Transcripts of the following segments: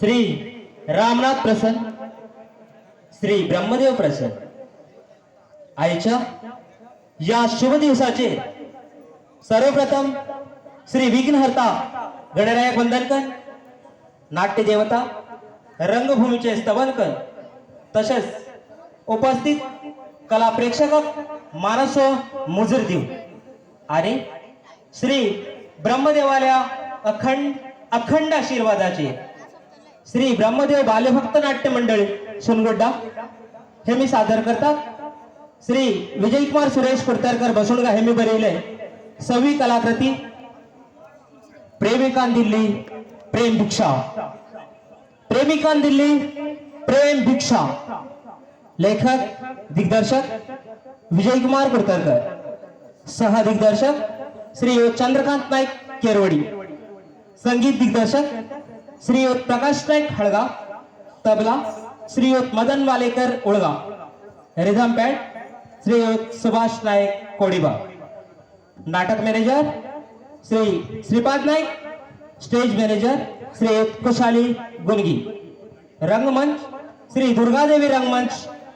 श्री रामनाथ प्रसन्न, श्री ब्रह्मदेव प्रसन्न. आईच्या या शुभ दिवसाचे सर्वप्रथम श्री विघ्नहर्ता गणरायक वंदनकर, नाट्यदेवता रंगभूमीचे स्तवनकर, तसेच उपस्थित कला प्रेक्षक मानसो मुजर देव आणि श्री ब्रह्मदेवाल्या अखंड अखंड आशीर्वादाचे श्री ब्रह्मदेव बालभक्त नाट्य मंडळी सुनगुड्डा हे मी सादर करतात. श्री विजयकुमार सुरेश कुर्तरकर बसुणगा हे मी बरवले सवी कलाकृती प्रेमिकान दिल्ली प्रेम भिक्षा, प्रेमिकान दिल्ली प्रेम भिक्षा. लेखक दिग्दर्शक विजयकुमार कुर्तरकर, सह दिग्दर्शक श्री चंद्रकांत नाईक केरवडी, संगीत दिग्दर्शक श्री प्रकाश नाईक हळगाव, तबला श्री मदन वालेकर उळगाव, रिधम पॅड श्री सुभाष नाईक कोडिबा, नाटक manager Shri Shripad Naik, stage manager Shri Kushali Gungi, रंगमंच श्री दुर्गादेवी रंगमंच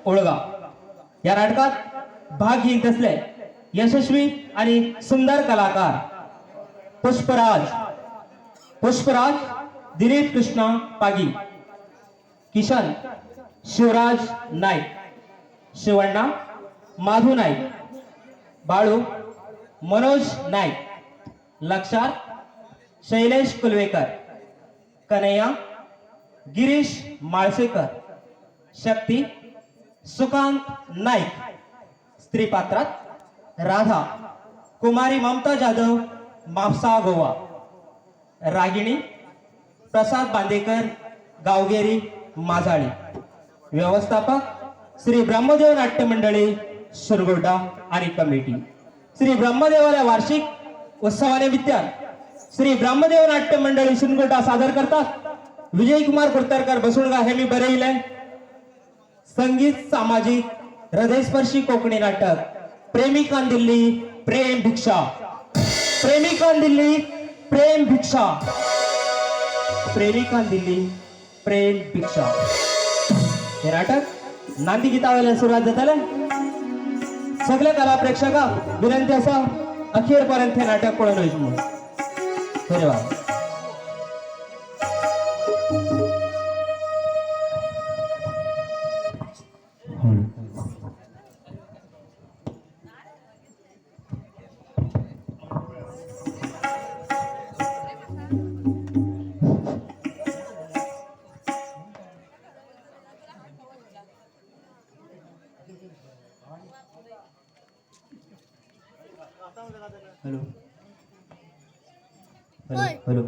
ओळगाव. या नाटकात भाग घेत असले यशस्वी आणि सुंदर कलाकार पुष्पराज, पुष्पराज दिलीप कृष्णा पागी, किशन शिवराज नाईक, शिवण्णा माधू नाईक, बाळू मनोज नाईक, लक्षात शैलेश कुलवेकर, कन्हैया गिरीश माळसेकर, शक्ती सुकांत नाईक, स्त्री पात्रात राधा कुमारी ममता जाधव म्हापसा गोवा, रागिणी प्रसाद बांदेकर गावगेरी माजाळी. व्यवस्थापक श्री ब्रह्मदेव नाट्य मंडळी सुरगोडा आणि कमिटी. श्री ब्रह्मदेवाला वार्षिक उत्सवानिमित्तान श्री ब्रह्मदेव नाट्य मंडळी सुनगोटा सादर करतात विजयकुमार कुर्तरकर बसुणगा हे मी बरवलंय संगीत सामाजिक हृदयस्पर्शी कोकणी नाटक प्रेमिकान दिल्ली प्रेम भिक्षा, प्रेमिकान दिल्ली प्रेम भिक्षा, प्रेमिकान दिल्ली प्रेम भिक्षा. हे नाटक नांदी गीतावेल्यान सुरुवात जातले. सगळे कला प्रेक्षकांक विनंती आसा, अखेर पर्यंत हे नाटक पळोवन वयचें म्हणून. धन्यवाद. Hello hello hello.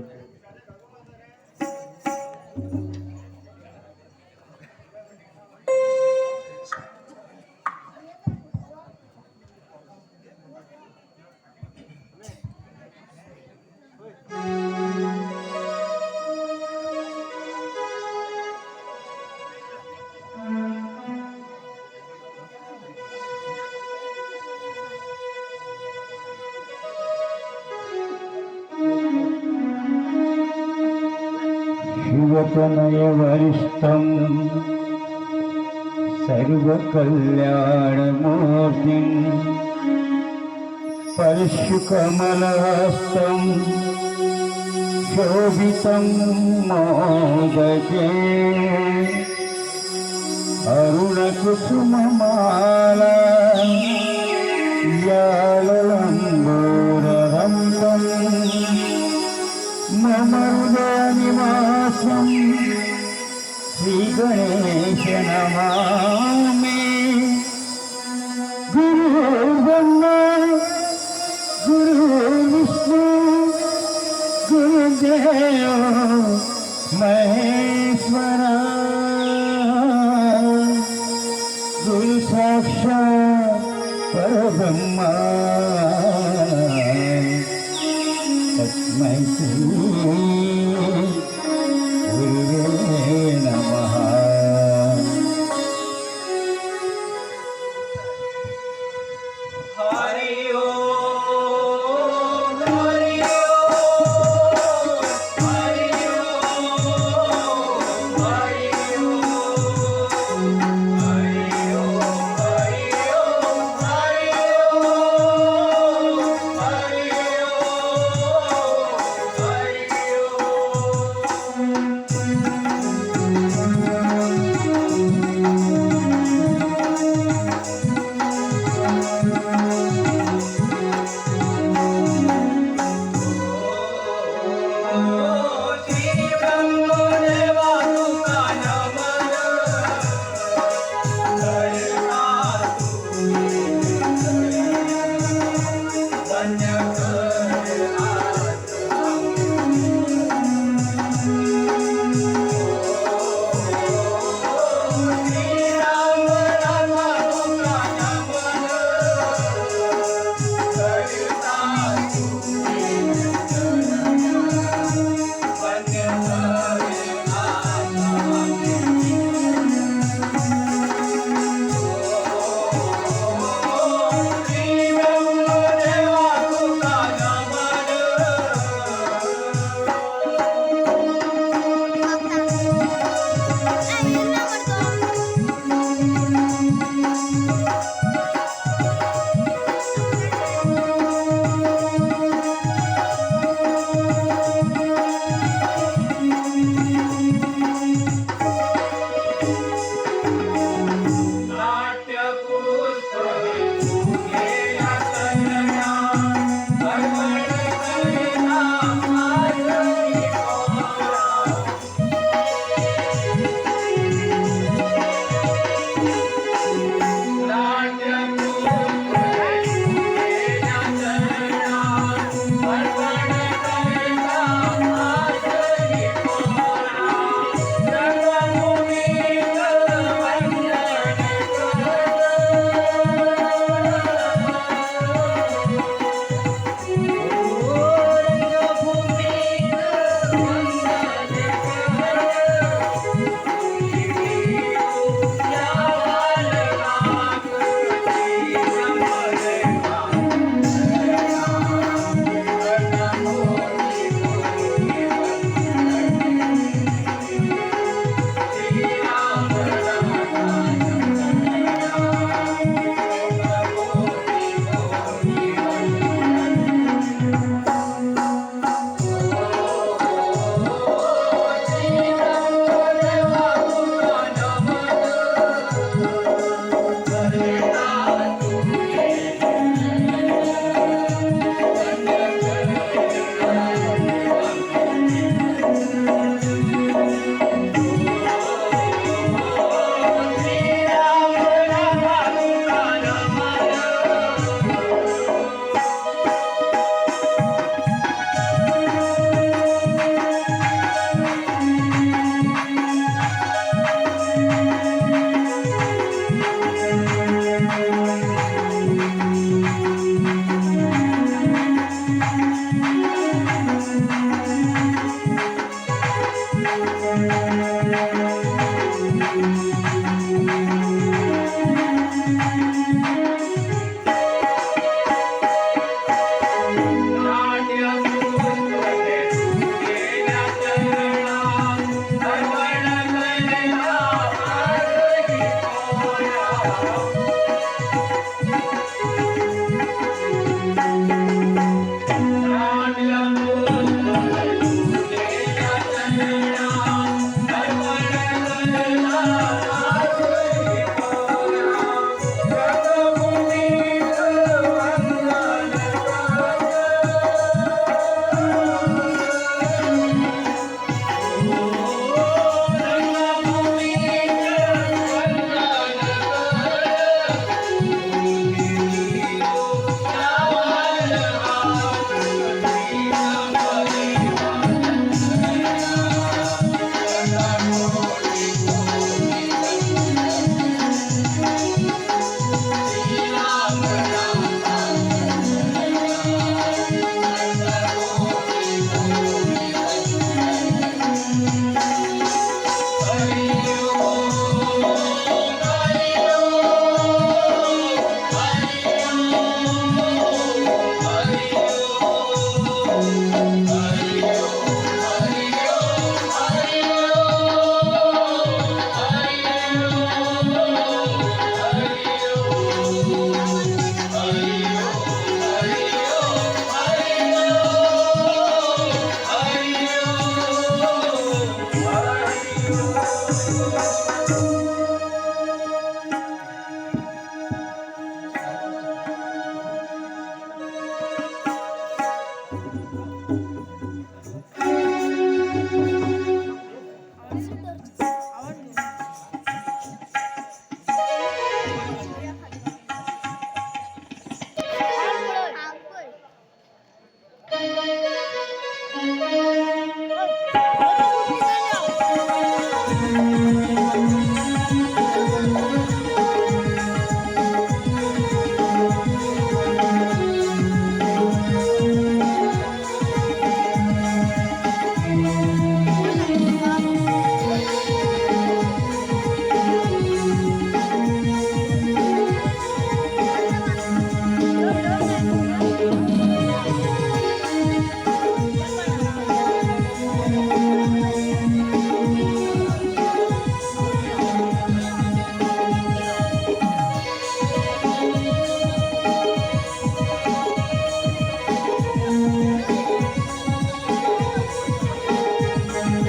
शिवतनयवरिष्ठं सर्वकल्याणमूर्तिं परशुकमलहस्तं शोभितं मोदके अरुणकुसुममाला याललम्बोररम्बम् मम हृदयनिवासं श्रीगणेश नमामि. गुरुर्ब्रह्मा गुरुर्विष्णु गुरुदेव महेश्वरा, गुरु साक्षात परब्रह्मा, तस्मै श्री गुरुवे नमः. हरि ओम हरि ओम हरि ओम.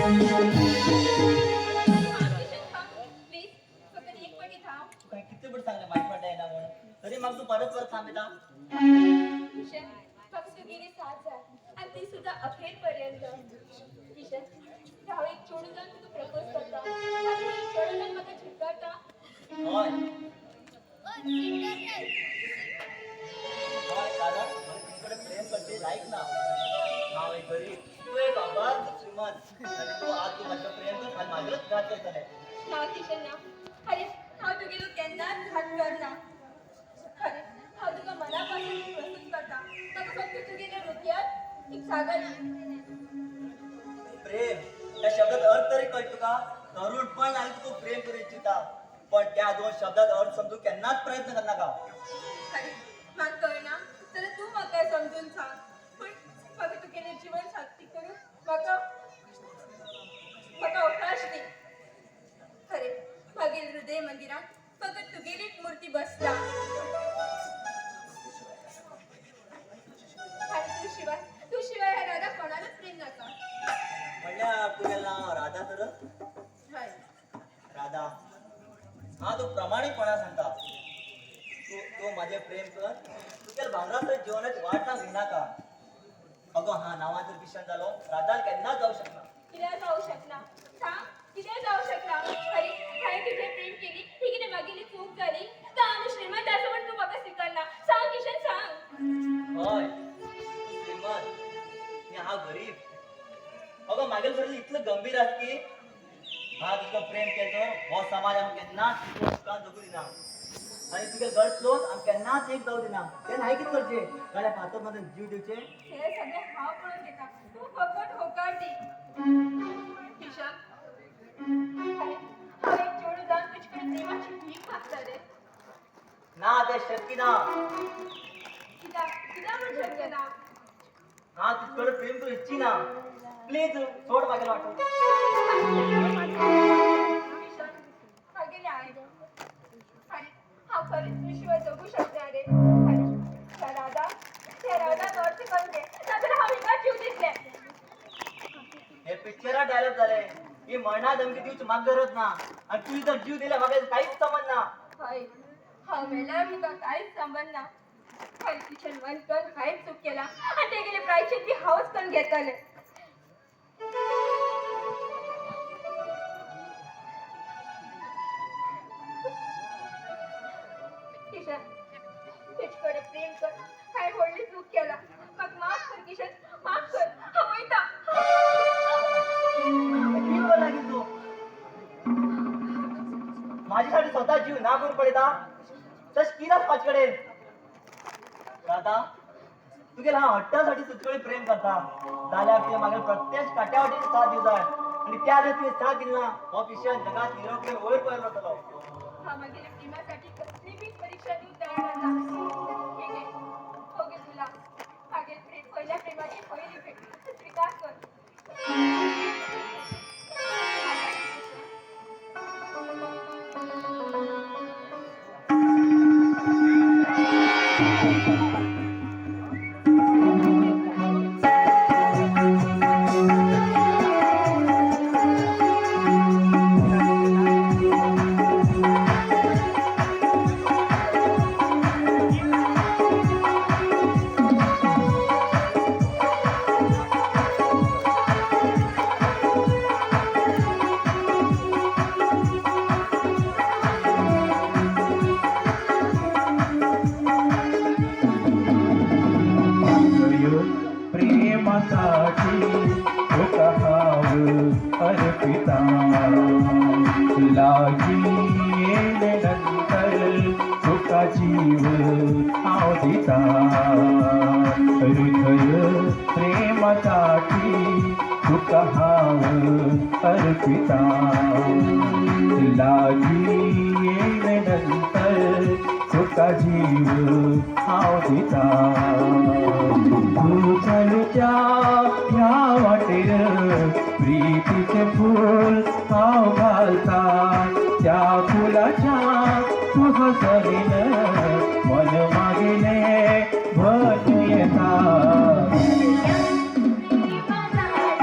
प्लीज फक्त एक पटी थांब. तुका कितले पट सांगलें म्हाजी वाटा येना म्हणून, तरी म्हाका तूं परत परत थांबयता. किशन, फक्त तुगेली साथ जाय आणि ती सुद्धा अखेरपर्यंत. किशन, हांव एक चेडूं जावन तुका प्रपोज करता आनी तूं एक चेडूं जावन म्हाका झिडकारता. हय हय, कारण म्हाका तुजे कडेन प्रेम करचें लायक ना. हांव एक गरीब, तूं एक अबार श्रीमंत, आनी तूं आज तूं म्हाजें प्रेम कर आनी म्हाजेरूच घात करतलें. ना किशन ना, अरे हांव तुगेलो केन्नाच घात करना. अरे हांव तुका मनापासून प्रस्तूत करता, म्हाका फक्त तुगेल्या हृदयात एक जागा दी. प्रेम त्या शब्दात अर्थ तरी कळटा तुका? तरुणपण आनी तुका प्रेम करूं इच्छिता, पण त्या दोन शब्दात अर्थ समजूंक केन्नाच प्रयत्न करनाका. अरे म्हाका कळना जाल्यार तूं म्हाका समजून सांग, पूण म्हाका तुगेलें जीवन साथी करून म्हाका म्हाका अवकाश दी. खरें मागीर हृदय मंदिरात फकत तुगेलीच मूर्ती बसता आनी तूं शिवाय ह्या राधा कोणालूच प्रेम नाका. म्हणल्यार तुगेलें नांव राधा तर? हय. राधा, हा तूं प्रामाणीकपणा सांगता, तूं तूं म्हाजें प्रेम कर, तुगेल्या भांगरा सयत जिवनाची वाट ना घेवनाका. अगो हा नांवान जर किशन जालो, राधान केन्नाच जावं शकना. कित्याक जावं शकना सांग, कित्याक जावं शकना? अरे हांवें तुजें प्रेम केली ही कितें मागेली चूक जाली? तर आमी श्रीमंत आसा म्हण तूं म्हाका स्विकारना? सांग किशन, सांग. हय, तूं श्रीमंत आनी हांव गरीब. अगो मागील गरज इतलो गंभीर आसा की हा तुका प्रेम केलें तर हो समाज आमकां केन्नाच तुका सुखान जगूं दिना आनी तुगे घर चलोवन आमकां केन्नाच एक जावं दिना. तेन्ना हांवें कितें करचें? गळ्या फातर मारून जीव दिवचें? हे सगळें हांव पळोवन घेता, तूं फकत होकार दी. किशन, अरे हांव एक चेडूं जावन तुजे कडेन प्रेमाची भीक मागतलें. ना, तें शक्य ना. कित्याक कित्याक म्हूण शक्य ना? हा तुजे कडेन प्रेम करूं इच्छिना. प्लीज सोड मागेलो वाटो. किशन, मागेलें आयक. अरे हांव खरेंच तुजे शिवाय जगूं शकना रे. अरे त्या राधाक अर्थ करून घे, नाजाल्यार हांव हिंगा जीव दितलें. हे पिक्चरात डायलॉग झाले. ही मरणा धमकी दिवची म्हाका गरज ना, आनी तुवें जर जीव दिल्यार म्हाका कांयच समज ना. हय, हांव मेल्यार तुका कांयच संबंद ना. हय किशन, मन कर हांवें चूक केला आनी तेगेलें प्रायश्चित बी हांवच करून घेतलें. किशन, तुजे कडेन प्रेम कर हांवें व्हडली चूक केला. म्हाका माफ कर किशन, माफ कर. हांव वयता. कितें करूं लागीं तूं माझ्यासाठी स्वतः जीव ना करून पळयता, तशें कित्याक म्हाजे कडेन? राधा, तुगेल्या हांव हट्टासाठी तुजे कडेन प्रेम करता जाल्यार तुवें म्हागे प्रत्यक्ष काट्या वाटेन साथ दिवंक जाय, आनी त्या दिसा तुवें साथ दिली ना, हो किशन जगात निरोप घेवन वयर पळयलो वतलो. हांव मागेल्या प्रेमासाठी कसली बी परीक्षा दिवंक तयार आसा. हे घे, हो घे तुला मागील प्रेम, पहिल्या प्रेमाची पहिली भेट स्वीकार कर. हृदय प्रेमासाठी तुका हांव अर्पिता, लागी येले नंतर तुका जीव हांव दिता. हृदय प्रेमासाठी तुका हांव अर्पिता, लागी येले नंतर तुका जीव हांव दिता. तूं चलच्या ह्या वाटेर प्रीतीचे फूल हांव घालता, त्या फुलाच्या तूं हसरीन मन मागेले भरून येता. प्रेमासाठी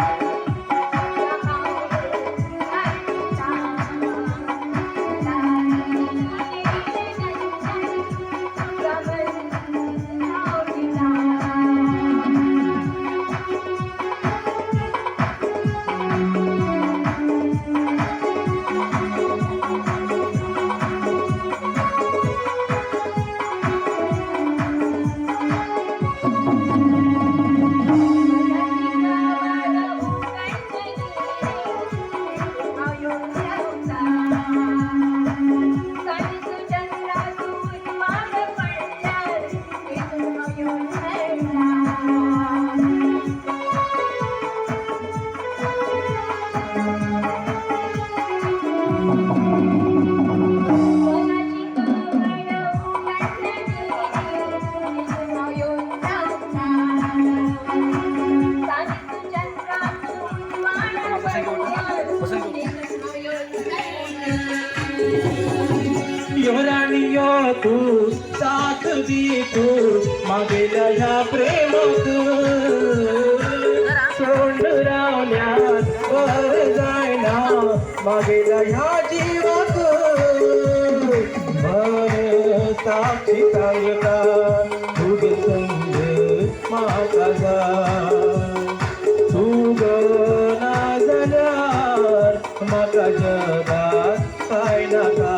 यो राणी यो तू साथ दी तू मागेल्या ह्या प्रेमाक सोंड रावल्यार बर जायना मागेल्या ह्या जीवाक मन साक्षी सांगता तुगे संग म्हाका जाय तूं गो ना जाल्यार म्हाका जगात काय नाका.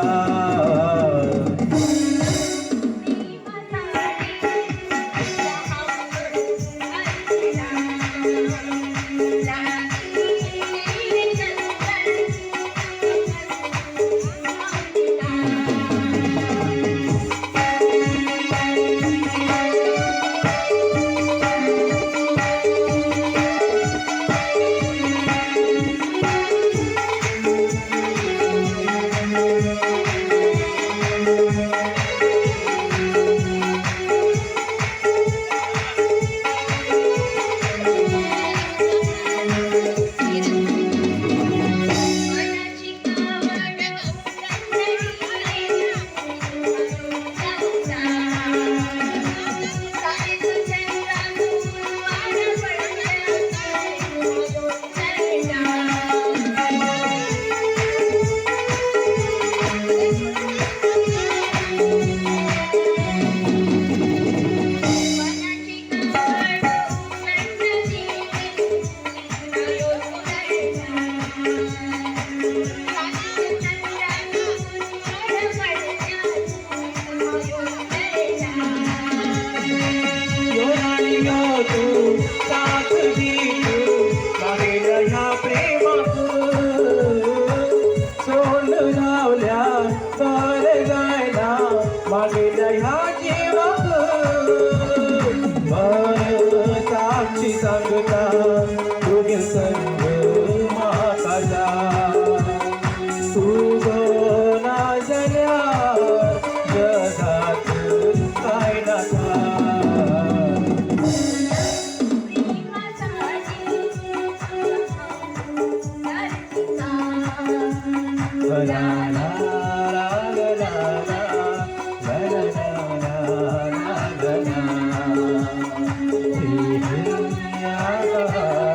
यो राणी यो तू साथ दी तू मागेल्या ह्या प्रेमाक सोंड रावल्यार बरें जायना मागेल्या ह्या जीवाक मन साक्षी सांगता तुगे संग म्हाका जाय तूं गो ना जाल्यार जगात काय नाका. La la la la la la la la la la la. Hey hey ah, ah.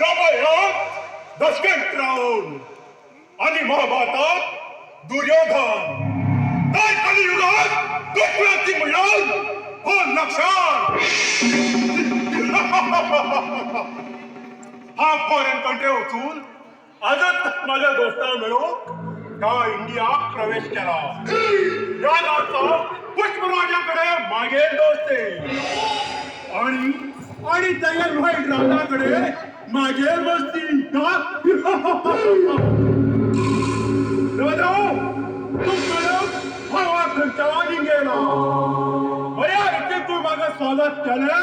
रामायणात दशकंठ Ravan आणि महाभारतात दुर्योधन, तर कलियुगात दुष्प्रती मिळाल हो लक्षात. हा फॉरेन कंट्री वचून आजच माझ्या दोस्ताला मिळून त्या इंडिया प्रवेश केला. या गावचा पुष्पराजाकडे मागेल दोस्ती आणि आणि तयार व्हाईट राजाकडे मागेल बसती. राजाओ, तू मॅडम स्वागत केले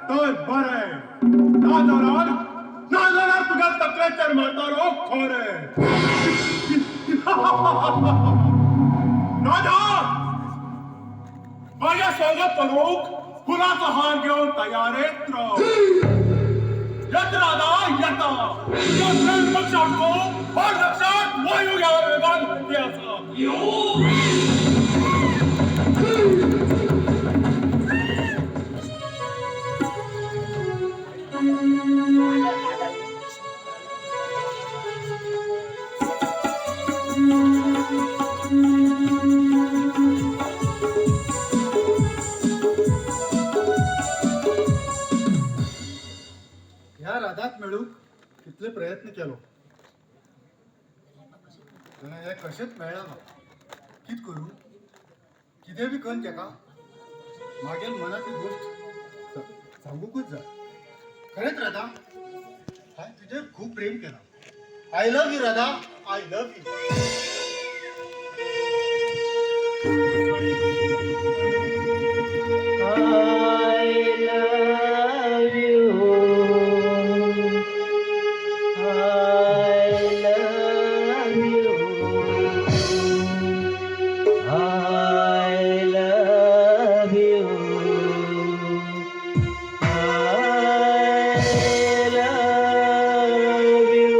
तर बरे, ना जाल्यार ना जाल्यार तुझ्या तकलेचेर मारतालो खरे. राधा, माझ्या स्वागत करूक फुलाचो हार घेऊन तयार येत राव. येत राधा येता. तुझ्या प्रेम पक्षात पण लक्षात वायू घ्या वेगान गती आसा. ह्या राधाक मेळूंक कितले प्रयत्न केलो तेन्ना हें कशेंच मेळना म्हाका. कित करूं, कितें बी करून तेका मागीर मनातली गोश्ट सांगूकच जाय. खरेंच राधा, हांवें तुजेर खूब प्रेम केलां. I love you Radha, I love you. I love you. I love you. I love you. I love you. I love you.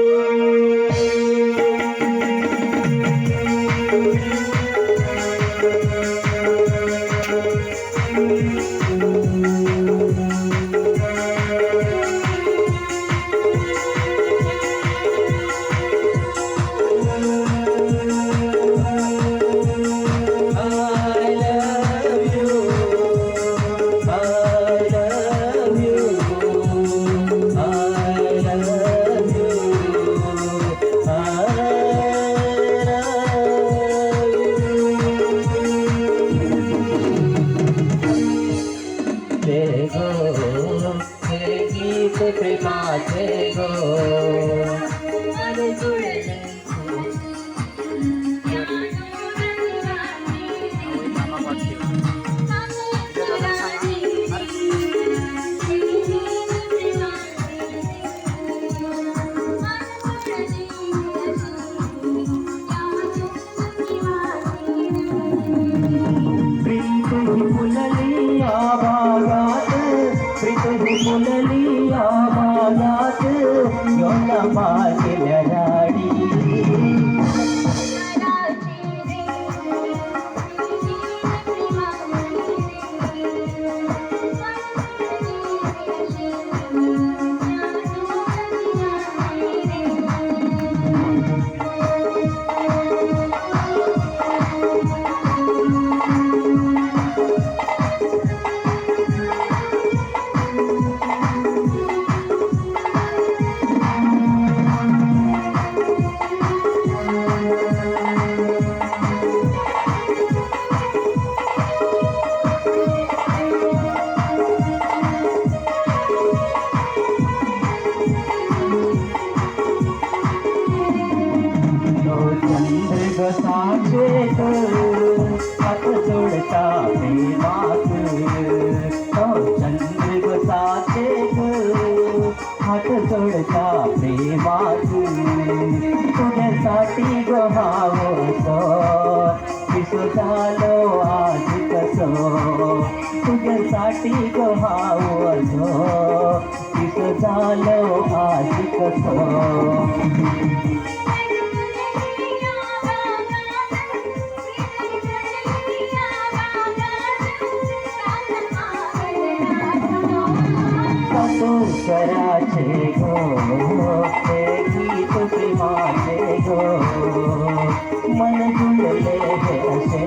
I love you. I love you. I love you. ते गो हे गीत प्रेमाचे गो. मन जुळले या दोन मनांनी. हात प्रीत ही fully या बागात, प्रीत ही फुलली या बागात, योना मागल्या राडी. तो चंद्र घसाचे हात जोडता प्रेमात, तो चंद्र घसाचे हात जोडता प्रेमात. तुझ्यासाठी ग हावसो पिसो झालो आज कसो, तुझ्यासाठी ग हावसो पिसो झालो आज कसो. स्वराचे गो हे गीत प्रेमाचे गो, मन जुळले हे असे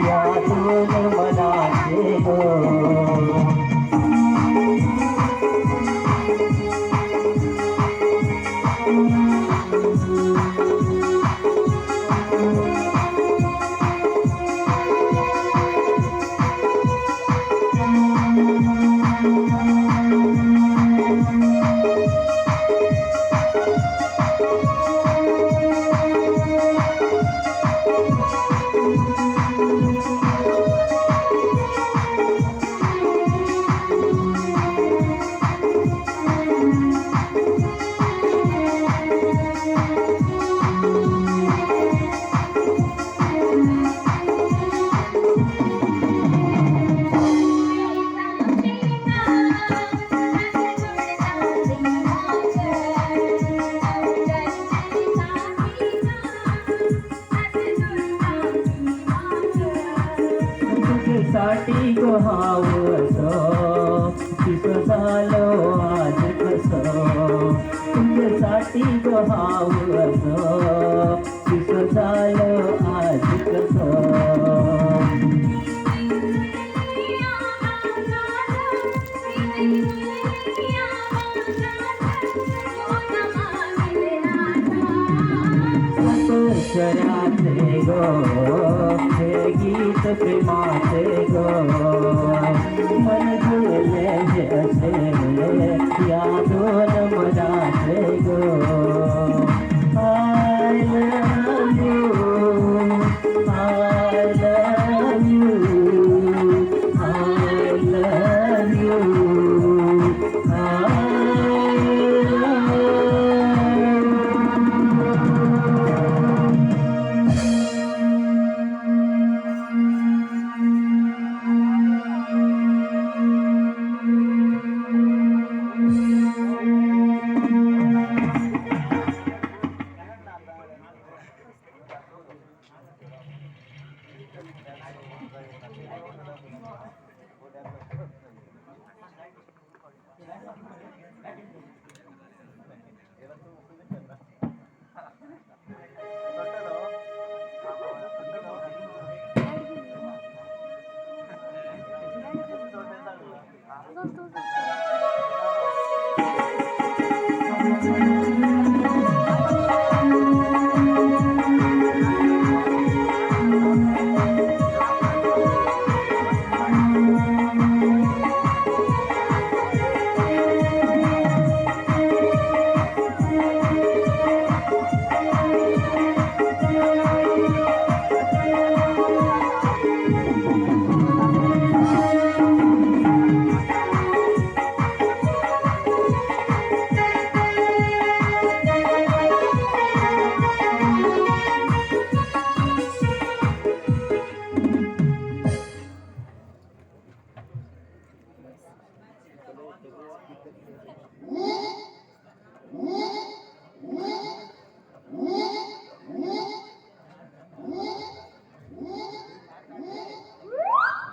या दोन मनाचे गो. तुझ्यासाठी गो हाव असो पिसो झालो आज कसो, तुझ्यासाठी गो हाव असो पिसो झालो आज कसो. सप्तस्वराचे गो हे गीत प्रेमाचे गो, मन जुळले हे असे या दोन मनाचे गो. I love you, I love you, I love you, I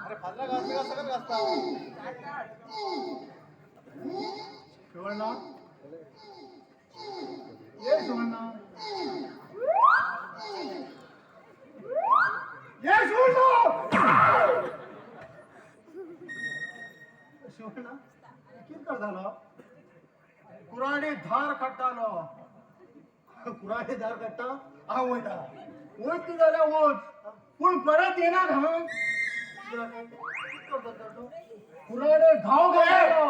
अरे फादरा गाजता का सगळं गाजता? सुवर्णा, ये सुवर्णा, ये सुवर्णा. सुवर्णा, कित करतालो? कुराडे धार काडटालो. कुराडे धार काडटा? हांव वयता. वयता जाल्यार वच, पूण परत येना. हांव कुराडे घाव घालो.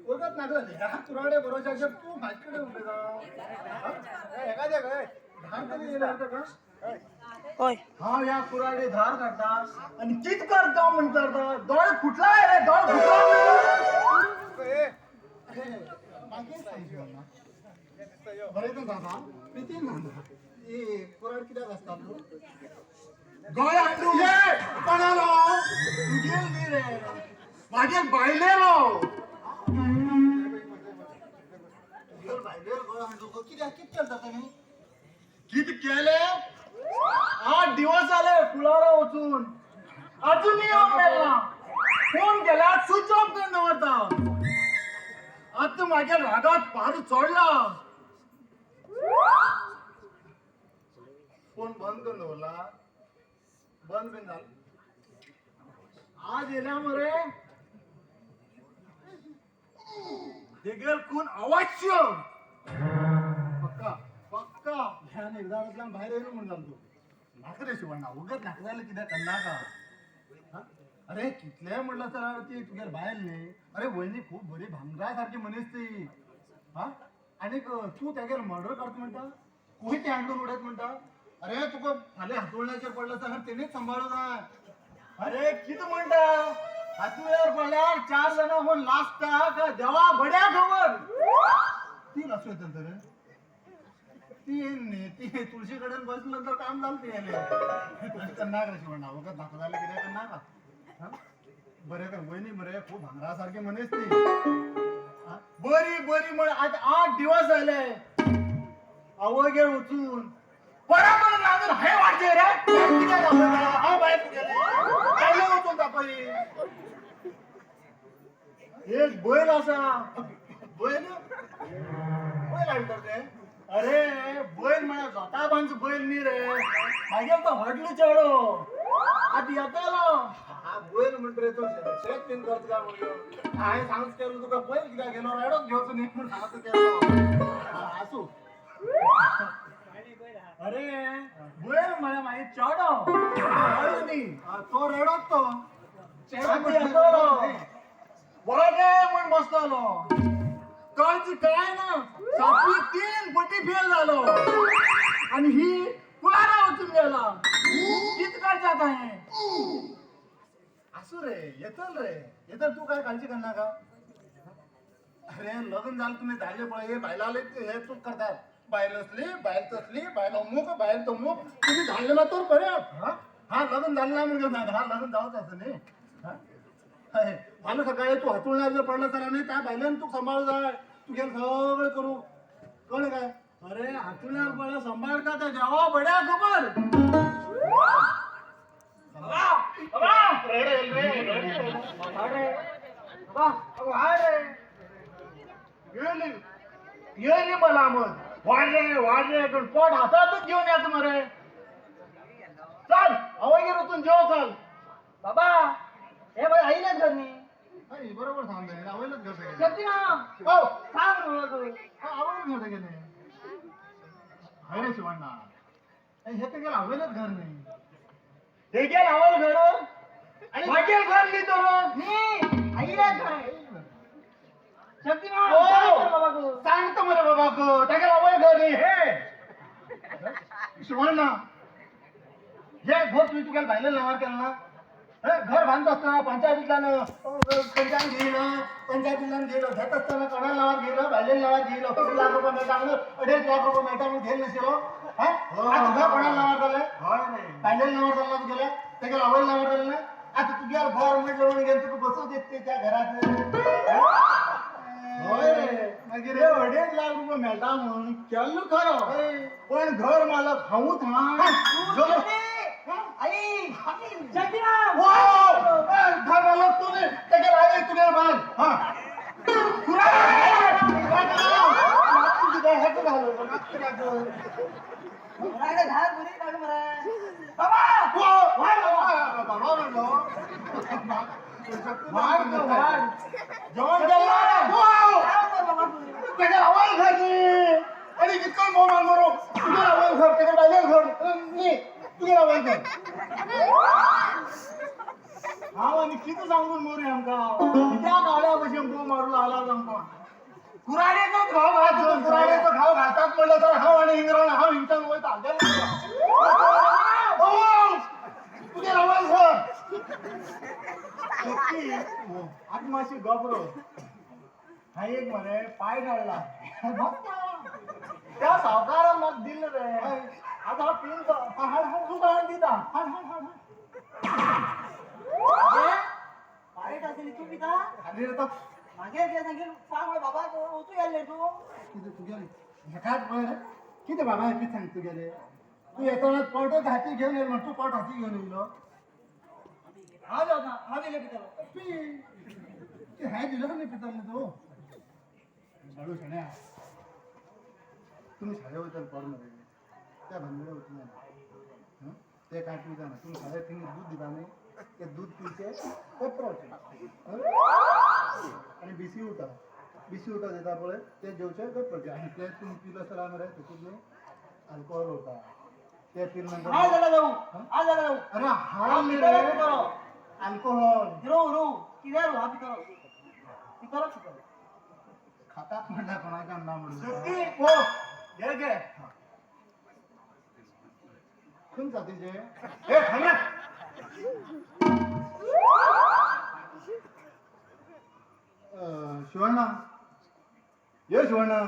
वगत नागलं ह्या कुराडे बरोबर तूं म्हाजे कडेन उलयता. एखाद्या काय धार तरी येयल्यार का? हांव ह्या कुराडे धार काडटा आनी कित करता म्हणटा? दोळे फुटला रे, दोळे फुटला. मागीर सांग. बरें तूं दादा प्रितीन सांग, ए कुराड कित्याक आसता? तूं गोंय हाडूं कोणालो? तुगेल न्ही रे, मागीर बायलेलो. तुगेल बायलेर गोंय हाडूं कित्याक? कित केलता तुमी? कित केले? 8 दिवस जाले कुळारा वचून, अजूनही येवंक मेळना. फोन केल्यार स्विच ऑफ करून दवरता. आतां मागीर रागात पारो चडला. फोन बंद करून दवरला. बंद बीन जालो. आज येयल्या मरे तेगेल खून अवश्य पक्का पक्का. ह्या निर्धारांतल्यान भायर येयलो म्हूण जालो तूं. नाका रे शिवण्णा, वगत नाका जालें कित्याक करनाका. अरे कितलें म्हणलं तर ती तुगेल बायल न्ही. अरे वयनी खूब बरी भांगरा सारकी मनीस ती. हा, आनीक तूं तेगेल मर्डर करता म्हणटा, खंय ती हाडून उडयत म्हणटा. अरे तुका फाल्यां हातुळण्याचेर पडलो जाल्यार तेणीच सांबाळूं जाय. अरे कितें म्हणटा? हातुळ्यार पडल्यार 4 जाणां फोन लासता का देवा बड्या खबर. ती लासूं येतली तर ती येयन न्ही. ती तुळशी कडेन बसले नंतर काम जालें तिगेलें. तशें करनाका रे शिवण्णा, वगत नाका जालें कितें करनाका. बरें कर. वयनी मरे खूब भांगरा सारकी मनीस ती. बरी बरी म्हण आतां 8 दिवस जाले आवयगेर वचून. बराबर अजून हे वाडचे रे. कित्याक दाखयता? हांव बायल तुगेलें बायलो वचून दाखय. एक बैल आसा. बैल बैल हाडलो ते. अरे बैल म्हळ्यार जोता बांदचो बैल न्ही रे, मागीर तो व्हडलो चेडो आतां येतलो. हा बैल म्हणटा रे तो शेत बीन करता काय म्हणून हांवें सांगच केलो तुका. बैल कित्याक गेलो रेडोच घेवचो न्ही म्हूण सांगच केलो. आसूं. अरे बैल म्हळ्यार मागीर चेडो रेडो न्ही, तो रेडोच तो चेडो येतलो वाडे म्हण बसतलो. कळच काय ना, सातवी 3 पटी फेल झालो आणि ही कुळारा वचून गेला. कित करता आता हे? असू रे, येतल रे येतल, तू काय काळजी करणार का. अरे लग्न झालं तुम्ही झाले पळय, हे बायला हे चूक करतात. बायल असली बायल तसली, बायल अमुक बायल तमुक, तुम्ही झाले ना तर बरे. हा हा लग्न झालं ना म्हणजे हा लग्न जावंच असं नाही. फाल्यां सकाळी तू हातुळणार जर पडलं तर नाही त्या बायल्यान तू सांभाळ जाय, तू गेल सगळं करू. कळलं काय? अरे हातुळणार पडलं सांभाळ का त्या देवा बड्या खबर. येली मला मग वाढले वाढले पण पोट हातातच घेऊन यायचं मरे. चाल अवागीर वचून जेव चाल. बाबा हे बाई आईलाच घर न्ही. बरोबर सांगले, आवयलाच घर गेले. शक्तिमान हो सांग रे तू. आवयलाच घर गेले. हय रे शिवण्णा, हे तर गेलं आवयलाच घर नाही. हे गेलं आवयल घर आणि मागेल घर न्ही तर न्ही आईलाच घर आहे. शक्तिमान हो. सांग रे बाबा तू. सांगतो मला बाबा तागेल आवय घर नाही. हे शिवण्णा, हे घर तुम्ही तुझ्या बायला नावार केलं ना. हे घर बांधत असताना पंचायतीतल्यान पंचायत घेयलं, पंचायतीतल्यान घेयलं, घेत असताना कोणा नावार घेयलं, बायले नावार घेयलं. 1 लाख रुपये मेळटा म्हणून, 2.5 लाख रुपये मेळटा म्हणून घेयलं नशिलो. आतां घर कोणा नावार जालें? बायले नावार जालें ना तुगेल्या, तेगेल्या आवय नावार जालें ना. आतां तुगेल्या घर म्हणलं म्हणून घेवन तुका बसोवंक येता त्या घरात. हय रे, मागीर 2.5 लाख रुपये मेळटा म्हणून केल्लो खरो, पण घर मालक हांवूच. हा आई शक्तिमान घर मालक तू न्ही, तेगेले आवय तुगेले बांद. हा धार बुरी काढू मरे बाबा. जेवण केलं तेगेले आवय घर न्ही आणि कितको बोमान मरो. तुगेले आवय घर, तेगेले बायले घर न्ही, तुगेले आवय घर. हांव आनी कितें सांगून मोरी आमकां, कित्याक गावल्या भशेन बोम मारून आला आमकां. कुराडेचो घाव घालतो, कुराडेचो घाव घालतात म्हणलं तर हांव आनी इंग्रण हांव हिंगच्यान वयता. तुगेले आवय घर. आतां मातशी गबरो हा एक मरे पाय काडला त्या सावकारान म्हाका दिल्ले रे. आतां हांव पिवता, हाड हाड तुका हाड दिता, हाड हाड हाड. पायट आसली तू पिता आनी रे तो मागेर कितें सांगील सांग बाबा वचूं गेल्ले तूं. कितें तुगेलें हेकाच पळय रे, कितें बाबा हें कितें सांग तुगेलें. तूं येतना पोटच हाती घेवन येयलो म्हण, तूं पोट हाती घेवन येयलो. हांव जेवता, हांव इल्लें पितलो. पी हें दिलें न्ही पितलो न्ही तूं. बाळू शण्या, तुमी शाळे वयताले पोर मरे, त्या भानगडे वचूं जायना. ते कांय पिवता ना. तुमी शाळेत थिंग दूध दिता न्ही, ते दूध पिवचें कोपरावचें आनी बिसी उठा, बिसी उठा दिता पळय ते जेवचें गप्प. आनी ते तुमी पिलो जाल्यार मरे तितून न्ही अल्कोहोल उरता, ते पिले नंतर आज जाल्यार जावं, आज जाल्यार जावं. अरे हाड न्ही रे अल्कोहोल. रोव रोव कित्याक रोव, हांव पितलो पितलो पितलो. खातात म्हणल्यार कोणाक ना म्हणून. शक्ती हो घे घे. खंय जातीचे ए खाना. शिवण्णा, ये शिवण्णा.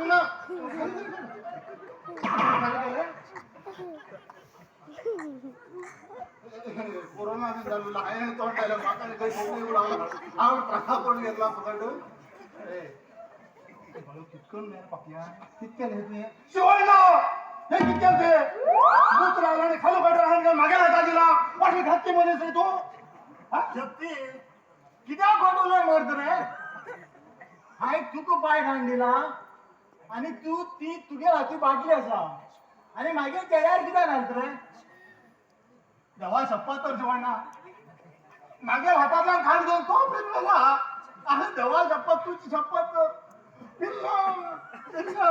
ना. आयला म्हाका खंय कोंकणी उडोवं हांव ट्रका पडून घेतला फुकट. कितकन रे पापया, कित केलें तुवें? शिवण्णा, हे कित केलें तुवें? मूत्र आयला आनी खालू गटर हाडून मागेल हाता दिला. वाटली घातली मनीस रे तूं. शक्ती, कित्याक खोट उलय मरत रे? हांवें तुका बायक हाडून दिला आनी तूं ती तुगे हाती बाटली आसा आनी मागीर केळ्यार कित्याक घालत रे? देवा शपथ तर शिवण्णा, मागेल हातांतल्यान खाण घेवन तो पिल्लो. अरे देवा शपथ, तुजी शपथ तर पिल्लो पिल्लो.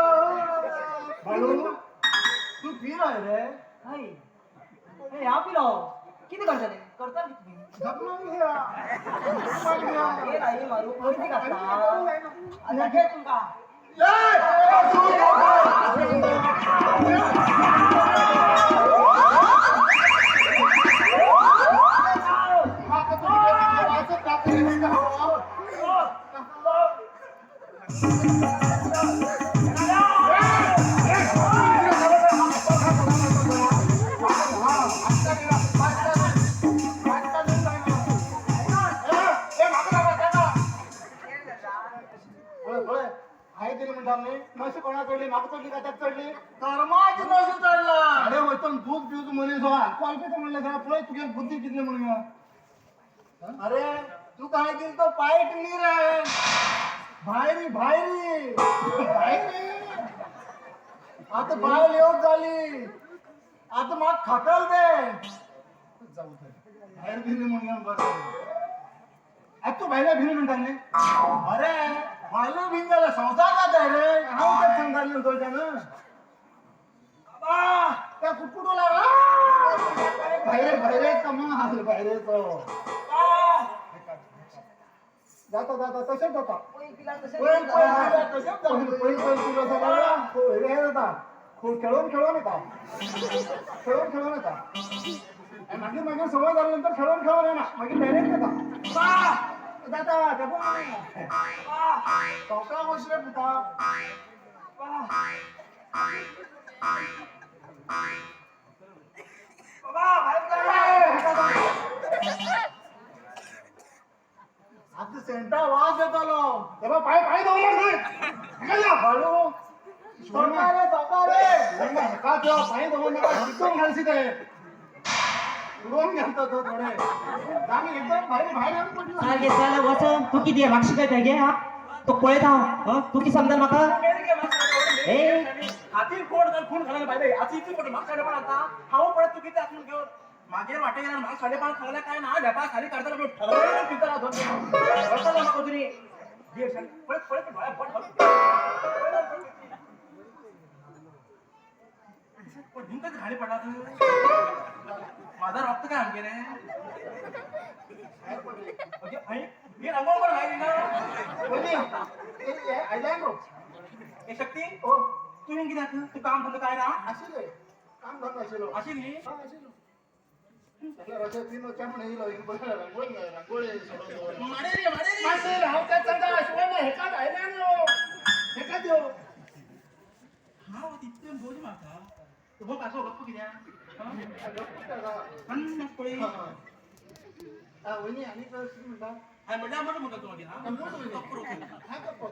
बाळू, तूं पिलाय रे? हय, ह्या पिलो कितें करतले? करता कितें तुमी? जपणून घ्या, जपणून घ्या. हे नाही मारू कितें घातला? आतां घे तुमकां. नशी कोणा चडली? म्हाका चडली काय ताका चडली? कर्माची नशी चडला. अरे वयतन दूध पिवचो मनीस हो, अल्कोहोल पिता म्हणलें जाल्यार पळय तुगे बुद्धी कितली म्हणून. अरे तू काय केलं तो पायट न्ही रे, भायरी भायरी भायरी. आता बायल येवंक जाली, आता म्हाका खाकल ते. जाऊ थंय भायर भिली म्हणून बरं. आता तूं भायल्या भिली म्हणटा न्ही? अरे भायलो बीन जाल्यार संवसार जाता रे. हांव तेच सांगतालें थंयच्यान. त्या कुटकुटू लागला भायरे भायरे कमाल भायरेचो. जाता जाता तशेंच जाता. पयल पिला तशें. पयल पयल पिला तशेंच जाता. पयल पयल पिलो सगळं हे जाता. खेळून खेळून येता, खेळून खेळून येता. आनी मागीर मागीर संवय जाल्या नंतर खेळून खेळून येना, मागीर डायरेक्ट येता. जाता सवका वश रे पुता. आता सेंटा वास येतालो. तेव्हा पाय पाय दवरला न्हय. बाळू, सवका रे, सवका रे. हेका तेव्हा पांय दवर नाका, चिकून घालशी ते उडोवन घालता तो थोडे. आमी एकदम भायर भायर येवन पडलो. सारकें चल वच. तूं कितें म्हाका शिकयता गे? हा, तो पळयता हांव. तूं कितें समजल म्हाका? ए हातीन कोण घाल खून घालून बाय आतां इतली मोठो म्हाका साडेपान आता हांव पळय तूं कितें आसून घेवन मागीर वाटे गेल्यार म्हाका साडेपान खावल्या काय ना धेपा खाली काडटलो ठरवलं पितला दोन म्हाका तुमी पळय पळय डोळ्या बोट घालून पण हिंकाच घाणी पडला. माझा रक्त काय आमगे रे? हे रंगोळ पण माहिती ना. हे शक्ती, तू कित्याक तूं काम धंदो काय ना? आशिल्लें काम धंदो आशिल्लो. आशिल्ली. आशिल्लो. तीन म्हण येयलो रांगोळी रांगोळी. माडे रे, माडे रे. माशेल हांव तेच सांगता. शिवण्णा हेकाच आयल्यान यो, हेकाच यो. हांव तितलें बोज म्हाका हो कासो गप्प कित्याक पन्नास पळय. वयनी आनी कितें म्हणटा? हांवें म्हणल्यार म्हणटा म्हणटा तूं मागीर. हा गप्प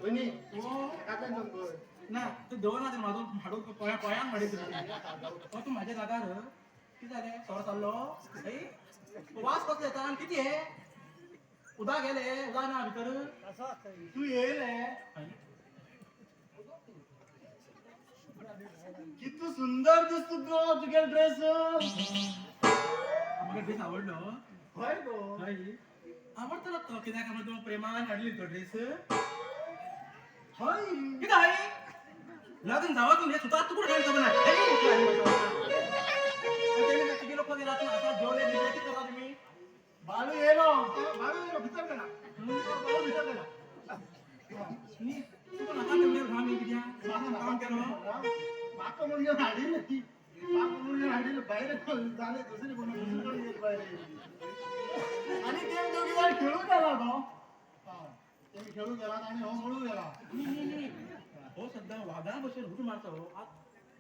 वयनी एकातल्यान सांग. ना तूं दवरना तें म्हाजो हाडून पोळ्यांक माडयत हो तूं म्हाज्या जागार. कितें जालें? सोरो चाललो वास कसलो येता आनी कितें हें उदक गेलें? उदक ना भितर. तूं येयलें कितू सुंदर दिसता गो तुगे ड्रेस. म्हाका ड्रेस आवडलो. हय गो. हय, आवडटलो तो कित्याक काय तूं प्रेमान हाडली तो ड्रेस. हय. कितें हय? लग्न जावं तूं सुद्दां तुकडो घाल खबर ना. तुगे लोक गेला तूं आतां जेवले बिवले कितें करता तुमी? बाळू येयलो, बाळू येयलो, भितर गेला बाळू, भितर गेला. न्ही, तुका नाका तेमगेर घाम कित्याक काम केलो? म्हाका म्हणून घेवन हाडिल्लें, म्हाका म्हणून घेवन हाडिल्लें. भायर जालें दुसरी कोण दुसरी कडेन गेली भायर आनी ते दोगी जाण खेळूंक गेला तो. तेमी खेळूंक गेला आनी हो मळूंक गेला. न्ही न्ही न्ही, हो सद्दां वागा भशेन हुट मारता हो. आत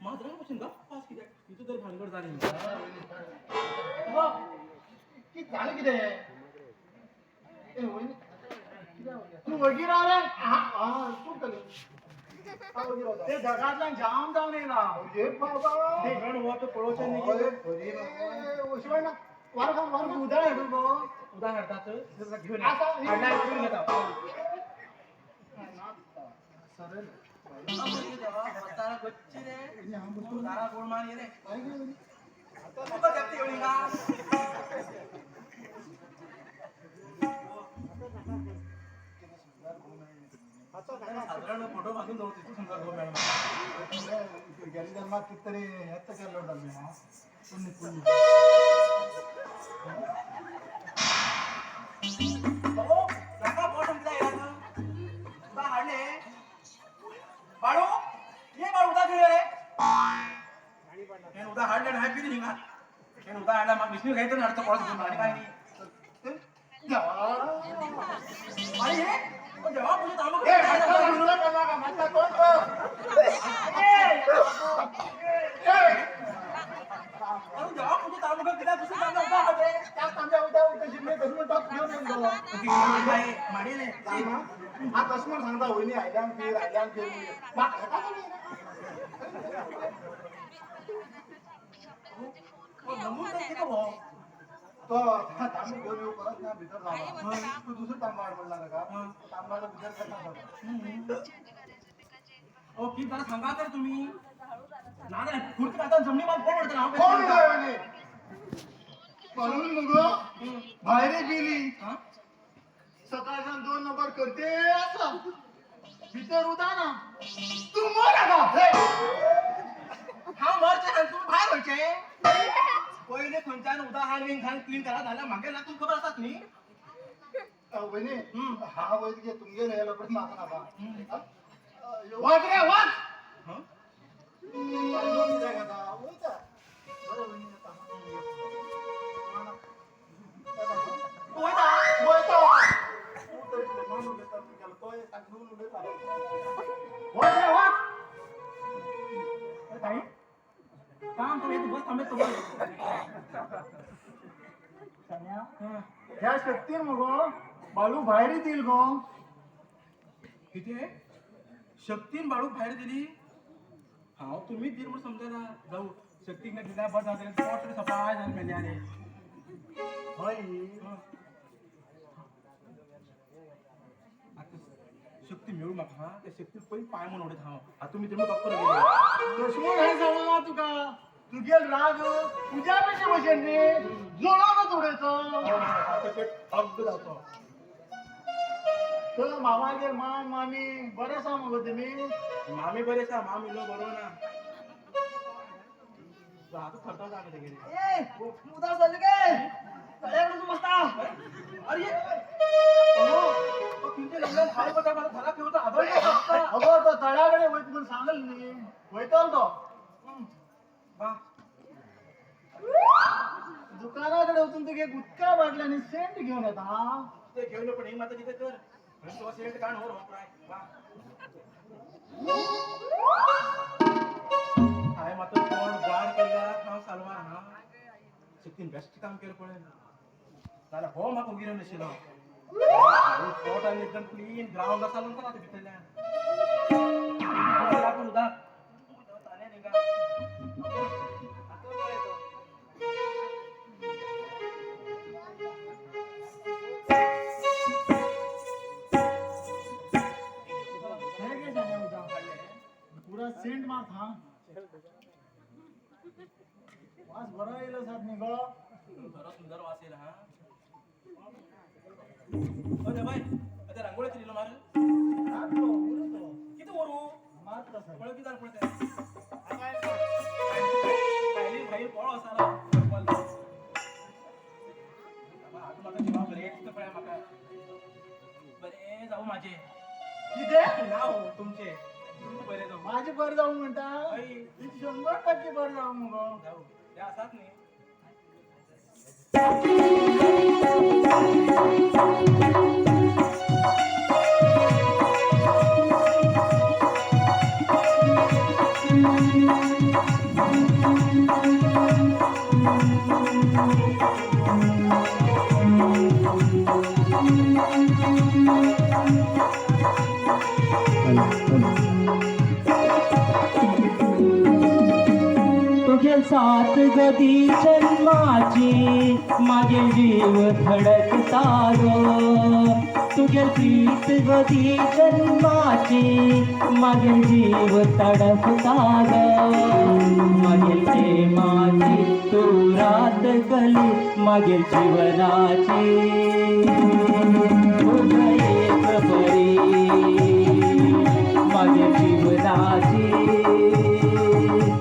माजरा भशेन गप्प आस कित्याक तितू तरी भानगड जाली. कित जालें कितें? ए वयनी, तूं वगी राव रे. तूं चल. ते जगांतल्यान जाम जावन येयला. अरे बाबा, ते गण हो तो पळोवचें न्ही. शिवण वारो खावन वारो उदक हाडूं गो. उदक हाडतात घेवन आसा. हाडल्या घेवन घेता. सरळ. गच्ची रे दारा गोड मान ये रे तुका जगती येवनी का. साधारण फोटो बांधून दवरतो तितू सुंदर गो मॅडम. गेले जन्मात किततरी हेच केल्लो आमी. हा, पुण्य पुण्य. हो नाका पोट कित्याक येयला तुका हाडले बाळू ये बाळू उदक घेवया रे. हें उदक हाडलें आनी हांवें पिली हिंगा. हें उदक हाडल्या म्हाका विष्णू घेयत हाडतो कोळस घेवन आनी काय न्ही. अरे हे देवा पूजेत आमकां ए, म्हाका सांगू नाका, नाका, म्हाका कोण तो? अरे देवा पूजेत आमकां कित्याक दुसरें तांबे उदक हाडले. त्या तांब्या उदक उदक तशें म्हणटा घेवन येयलो. माडयेले. हा, तशें म्हण सांगता वयनी आयल्यान फिर आयल्यान फिर म्हाका नमून तर कितें हो. तो तांबो घेवन येवं परत ना भितर जावं. तूं दुसरो तांबो हाड म्हणला ताका. तांबो भितर करना. ओ कितें जालें सांगा तर तुमी. ना जाल्यार खुर्ची घालता जमनी मात कोण व्हरतलो हांव. कोण काय म्हणे म्हणून मग भायर गेली. सकाळच्यान 2 नंबर करते आसा भितर उदा ना तूं मर आतां. हांव मरचें आनी तुमी भायर वयचें. पयलीं खंयच्यान उदक हाड बीन घाल क्लीन करा जाल्यार म्हागे ना तुमकां खबर आसात न्ही. वयनी हा वयर घे तुमगेर हे लोक म्हाका नाका. वाच रे वाच. वयता बरें वयनी येता. वयता वयता तूं तरी प्रेमान उलयता तुगेलो तो ताका उलयता. वच रे वच. ताई काम तुमी बस थांबेत तुमी. ह्या शक्तीन मगो बाळू भायर येतील गो. कितें शक्तीन बाळूक भायर दिली. हांव तुमी दील म्हूण समजना. जावं शक्तीक ना दिल्यार बरें जातलें. पोट तरी सफाय जालें मेल्याने. हय. आतां शक्ती मेळूं म्हाका. त्या शक्तीक पयलीं पांय म्हूण उडयता हांव. आतां तुमी तुमी गप्प गेली. तशें म्हूण हांवें सांगूं ना तुका. तुगेल राग तुज्या पेशे भशेन न्ही जोडोनच उडयचो. अग्ग जावचो. तर मामागेर माम मामी बरें आसा मगो तेमी. मामी बरी आसा. मामी इल्लो बरो ना. आतां थरथर जाता तेगेली. ए उदास जाले काय तळ्याकडे तू मस्ता. अरे तुमच्या लग्नात हांव वता म्हाका घरा घेवन आदळलो. अगो तो तळ्याकडे वयत म्हूण सांगल न्ही. वयतलो तो. वा दुकानाकडे वचून तुगे उदका बाटली आनी सेंट घेवन येता. हा ते घेवन यो, पण ही माता कितें कर तुका सेंट काण हो प्राय. वा हांवें मात तोंड गाड केल्या हांव सालवार. हा शक्तीन बेस्ट काम केलें पळय. जाल्यार हो म्हाका उगिरण नाशिल्लो. पोट आनी एकदम क्लीन ग्रावंड आसा म्हणटा ना भितरल्यान लागून उदक ताणें न्ही. हे घे शाण्या उदक पुरा सेंट मात. हा वास बरो येयलो सात न्ही गो. बरो सुंदर वास येयला. हा अरे बाय आता रांगोळी दिलो मार. रातलो उरतो. किती वरू मात तसं. पळय कितें जालें पळय तें. भायली भायर पोळो आसा. आतां म्हाका जिवा बरें दिसता पळय. म्हाका बरें जावं म्हाजें. कितें? ना हो तुमचें तुमचें बरें जावं. माझें बरें जावं म्हणटा. हय. 100% बरें जावं मुगो. जावं ते आसात न्ही. Thank तुझे सात गदी जन्माची मागील जीव धडकता गो. तुझे प्रीत गदी जन्माची मागील जीव तडफता ग. मागील प्रेमाची तू रात गली मागील जीवनाची तुझ एक परी. मागील जीवनाची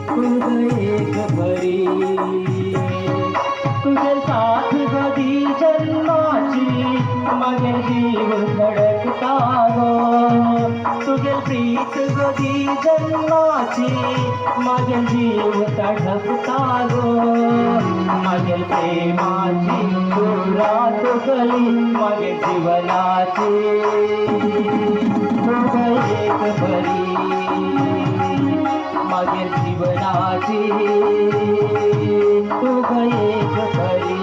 तुझ एक परी. तुझे साथ गदी जन्माची मागील जीव धडकता गो. तुझे प्रीत गदी जन्माची मागील जीव तडफता गो. मागील प्रेमाची तू रात गली मागील जीवनाची तुझ एक परी. मागील जीवनाची तुझ एक परी.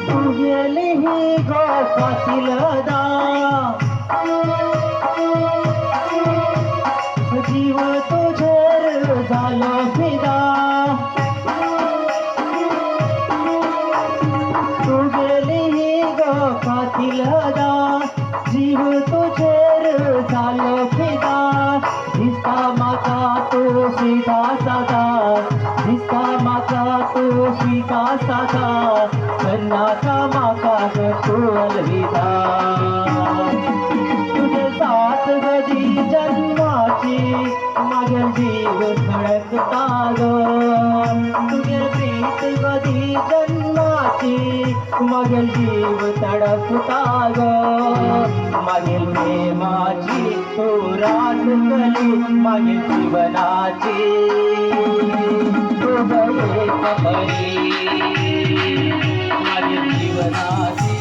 तुझेली ही गो कातिलदा जीव तुझेर झालो फिदा. तुझेली ही गो कातिलदा जीव तुझेर झालो फिदा. दिसता म्हाका तू सीधा सादा, दिसता म्हाका तू सीधा सादा. करनाका म्हाका ग तू अलविदा. तुझे साथ गदी जन्माची मागील जीव धडकता ग. तुझे प्रीत गदी जन्माची मागील जीव तडफता ग. मागील प्रेमाची तू रात गली मागील जीवनाची तुझ एक परी. मागील जीवनाची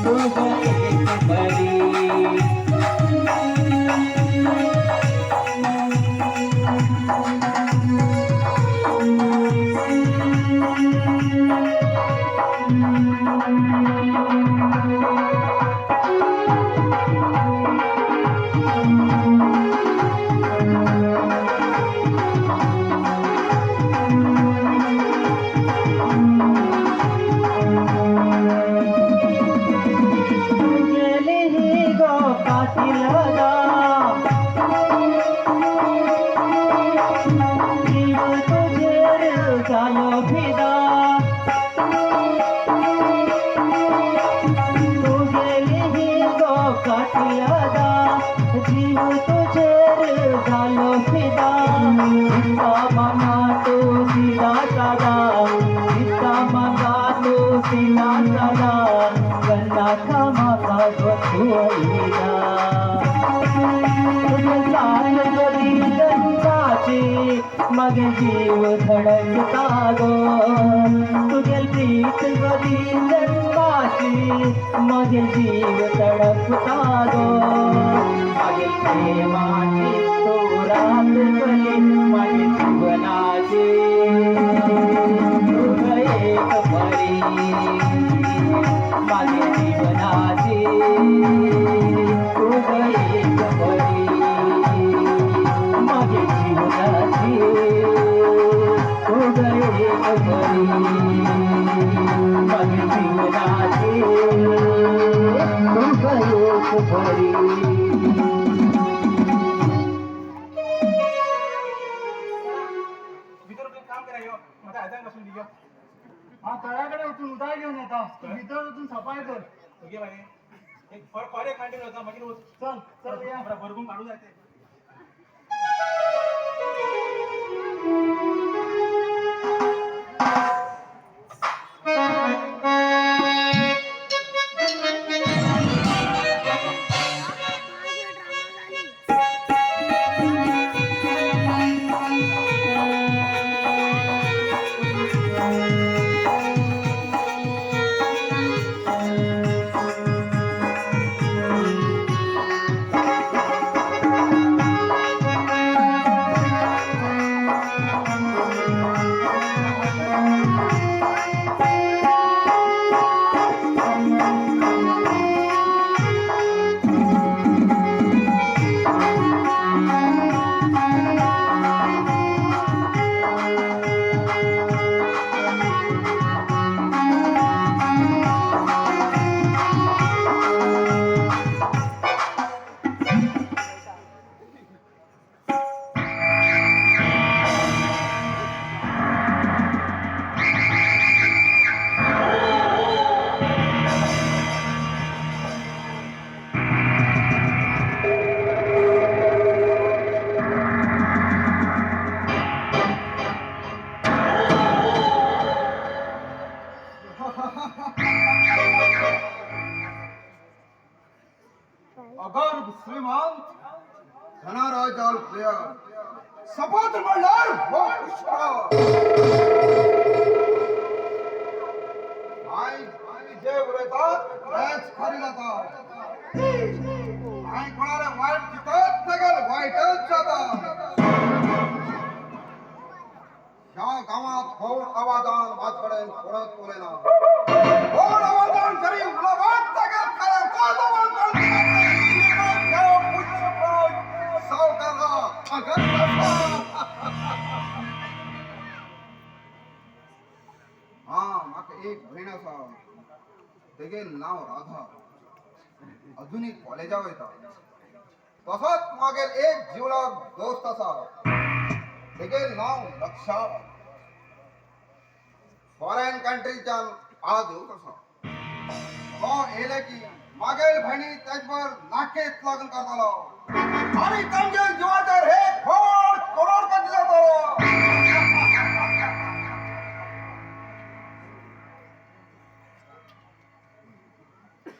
तुझ एक परी. गेली ही गो कातिलदा जीव तुझेर झालो फिदा. तू गेली ही गो कातिलदा जीव तुझेर झालो फिदा. दिसता म्हाका तू सीधा सादा, दिसता म्हाका तू सीधा सादा. करनाका म्हाका गो तू अलविदा. तुझे साथ गदी जन्माची मागील जीव धडकता गो. तुझे प्रीत गदी जन्माची मागील जीव तडफता गो. मागील प्रेमाची तू रात गली मागील जीवनाची तुझ एक परी. मागील जीवनाची तुझ एक परी. मागील जीवनाची तुझ एक परी. मागील जीवनाची तुझ एक परी. भितर वचून काम करा यो, म्हाका आयदन बसून दी यो. हांव तळ्या कडेन वचून उदक घेवन येता, तूं भितर वचून सफाय कर. ओके बाय, एक खोरे खांडीर वचा, मागीर वच. चल चल या. बरं भरगून काडू जाय ते. अगर्भ श्रीमंत धनराजाल प्रिय सपोत म्हणल्यार हो पुष्कळ. हांवें जे उलयतात तेच खरें जाता. हांवें कोणाला वायट चिंतत तेगेल वायटच जाता. ह्या गांवांत होड आवाजान माझ कडेन कोणच उलयना. होड आवाजान जरी उलोवप तेगेल खरें तोच आवाज पुष्पराज सावकारा अगर्भ. हा, म्हाका एक भयण आसा, तेगे नांव राधा. अजुनूय कॉलेजाक वयता. तसोच मागीर एक जिवलग दोस्त आसा, तेगे नांव लक्षा. फॉरेन कंट्रीच्यान आज येवंक आसा. तो येयले की मागेल भयणी तेजबर नाकेत लग्न करतलो आनी तांगे जिवाचेर एक व्हड करोडपती जातलो.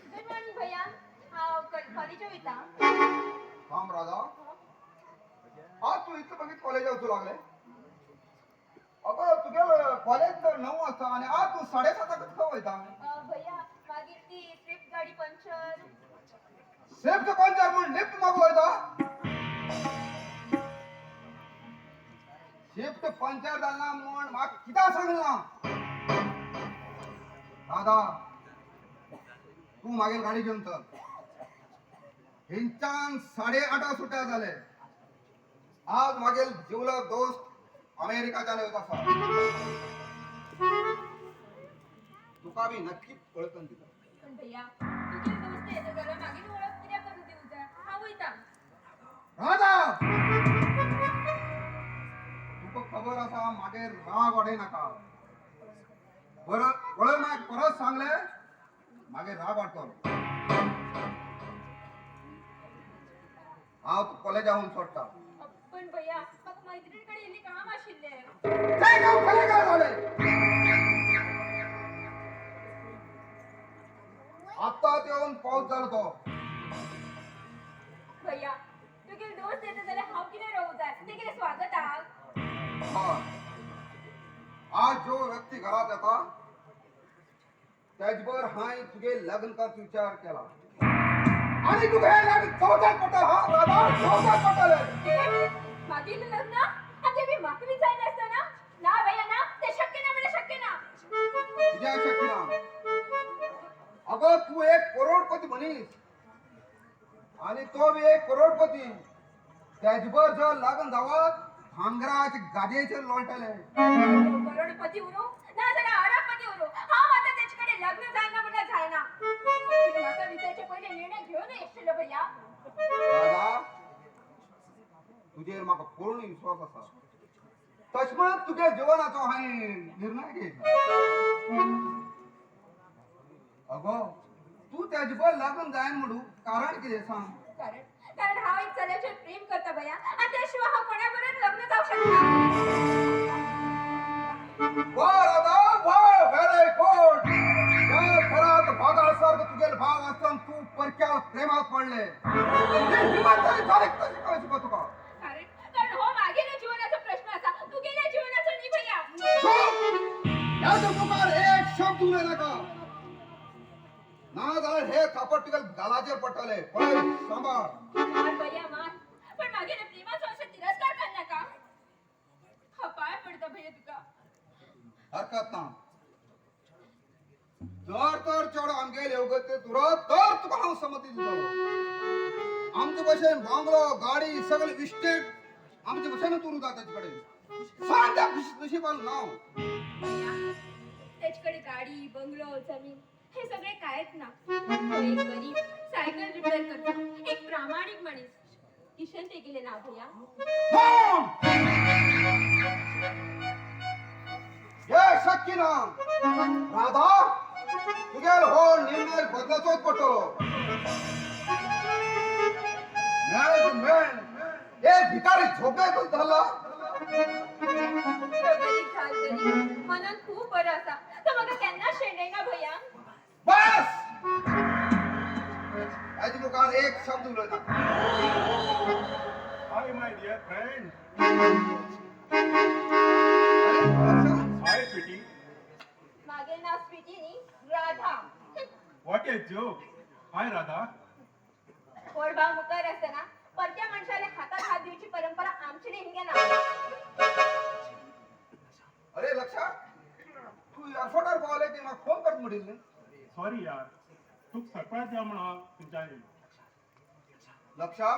गुड मॉर्निंग भैया, हांव कॉलेजा वयता. थांब राधा, आज तू इतलं बघित कॉलेजात वचूं लागले? अगं, तुगेलं कॉलेज तर 9 वाजता आणि आज तू 7:30क खंय वयता? भैया, मागीर ती स्विफ्ट गाडी पंक्चर. स्विफ्ट पंचर म्हूण लिफ्ट मागू वयता? स्विफ्ट पंचर जालें म्हूण म्हाका कित्याक सांगलें? दादा, तूं मागीर गाडी घेवन चल. हिंच्यान 8:30 सुट्या जाले. आज मागीर जिवलग दोस्त अमेरिकाच्यान येवचो आसा. तुका बी नक्की वळखन दिता. पण भैया, तुगे दोस्त येता जाल्यार मागीर वळख कित्याक करून दिवंक जाय? हांव वयता. राधा, तुका खबर आसा, मागीर राग वाडय नाका. बरं वळख मागीर परत सांगले मागीर राग वाडटलो. हांव तुका कॉलेजाहून सोडटा. पण भैया, म्हाका मैत्रिणी कडेन इल्लें काम आशिल्लें. तें काम खरें काय जालें? आत्ताच येवन पावस जालो तो. भैया, तुगे दोस्त येता जाल्यार हांव कितें रावूं जाय तेगेलें स्वागताक? हय, आज जो व्यक्ती घरात येता त्याचबर हांवें तुगे लग्न करचो विचार केला आणि तुका हें लग्न चवथ्याक पडटलें. हा राधा, चवथ्याक पडटलें. मागीर लग्न आनी तें बी म्हाका बी जाय नासतना? ना भैया ना, तें शक्य ना म्हणल्यार शक्य ना. कित्याक शक्य ना? अगं, तू एक करोडपती मनीस आणि तो बी एक करोडपती. त्याचबर जर लग्न जावत भांगराचे गादयेचेर लोळटले. करोडपती उरूं ना जाल्यार अरबपती उरूं, हांव आतां तेचे कडेन लग्न जायना म्हणल्यार जायना. तुवें म्हाका विचारचे पयलीं निर्णय घेवन येशिल्लो भैया. दादा, तुजेर म्हाका पूर्ण विश्वास आसा. तशें म्हणून तुगे जिवनाचो हांवें निर्णय घेतला. अगो, तूं तेजे लग्न जायना म्हणू कारण कितें सांग. कारण कारण हांव एक चल्याचेर प्रेम करता भैया, आनी त्या शिवाय हांव कोणा बरोबर लग्न जावंक शकना. वा राधा वा, व्हेरी गुड. ह्या घरात भागासारखं तुगेल भाव आसतना तूं परक्या प्रेमात पडले. ही हिंमत तरी जाली कशी कळची गो तुका? कारण कारण हो मागेल्या जीवनाचो प्रश्न आसा, तुगेल्या जीवनाचो न्ही भैया. चुप! ह्या मुखार एक शब्द उलय नाका, ना जाल्यार हे थापट तुगेल गालाचेर पडटले. पळय, सांबाळ. मार भैया मार, पण मागेल्या प्रेमाचो असो तिरस्कार करनाका. हांव पांय पडता भैया तुका. हरकत ना. जर तर चेडो आमगेल येवगत तुरत तर तुका हांव संमती दितलो. आमचे भशेन बांगलो, गाडी, सगळे इस्टेट आमचे भशेनच उरूं जाय ताचे कडेन. सांग त्या नशिबान नांव. भैया, त्याच्याकडे गाडी, बंगलो, जमीन हे सगळे कायच ना. तो एक गरीब सायकल रिपेअर करता, एक प्रामाणिक माणूस. किशन ते गेले ना भैया. ना! हे शक्य ना राधा. तुगेल हो निर्णय बदलाचोच पडटलो. मेळ मेळ हे भिकारी झोपेतच धरला. तो गरीब झाल तरी मनान खूप बरं असा. तो म्हाका केन्नाच शेणयना भैया. बस, हेजे मुखार एक शब्द उलयना. हाय my dear friend. अरे लक्षा. हाय स्वीटी. मागील नाव स्वीटी न्ही, Radha. What a joke. Hi Radha. व्हड भाव मुखार आसतना परक्या मनशाले हातात हात दिवची परंपरा आमची हिंगे ना. अरे लक्षा, तू एअरपोर्टार पावले की म्हाका फोन करता म्हणिल्लें. सॉरी यार, तुका सरप्रायज द्या म्हणून हांव तुमच्या येयलो. लक्षा,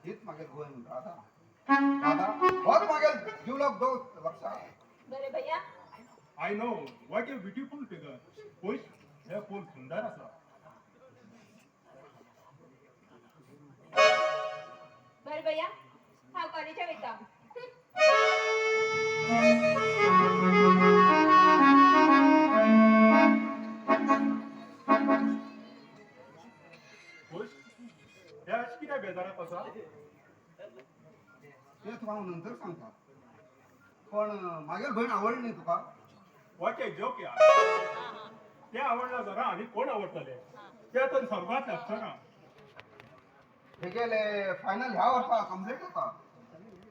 हीच मागेल गोंय राधा. राधा होच मागेल जिवलग दोस्त लक्षा. बरे भैया. I know, what a beautiful figure. खुश, हे फूल सुंदर आसा. बरे भैया, हांव कॉलेजा वयता. खुश, हे अशें कित्याक बेजारात आसा? तें तुका हांव नंतर सांगता, पण मागेल भयण आवडली न्ही तुका? What a joke यार. ते आवडला जरा आणि कोण आवडतले? ते तर स्वर्गात अप्सरा. हेगेले फायनल ह्या वर्सा कंप्लीट जाता.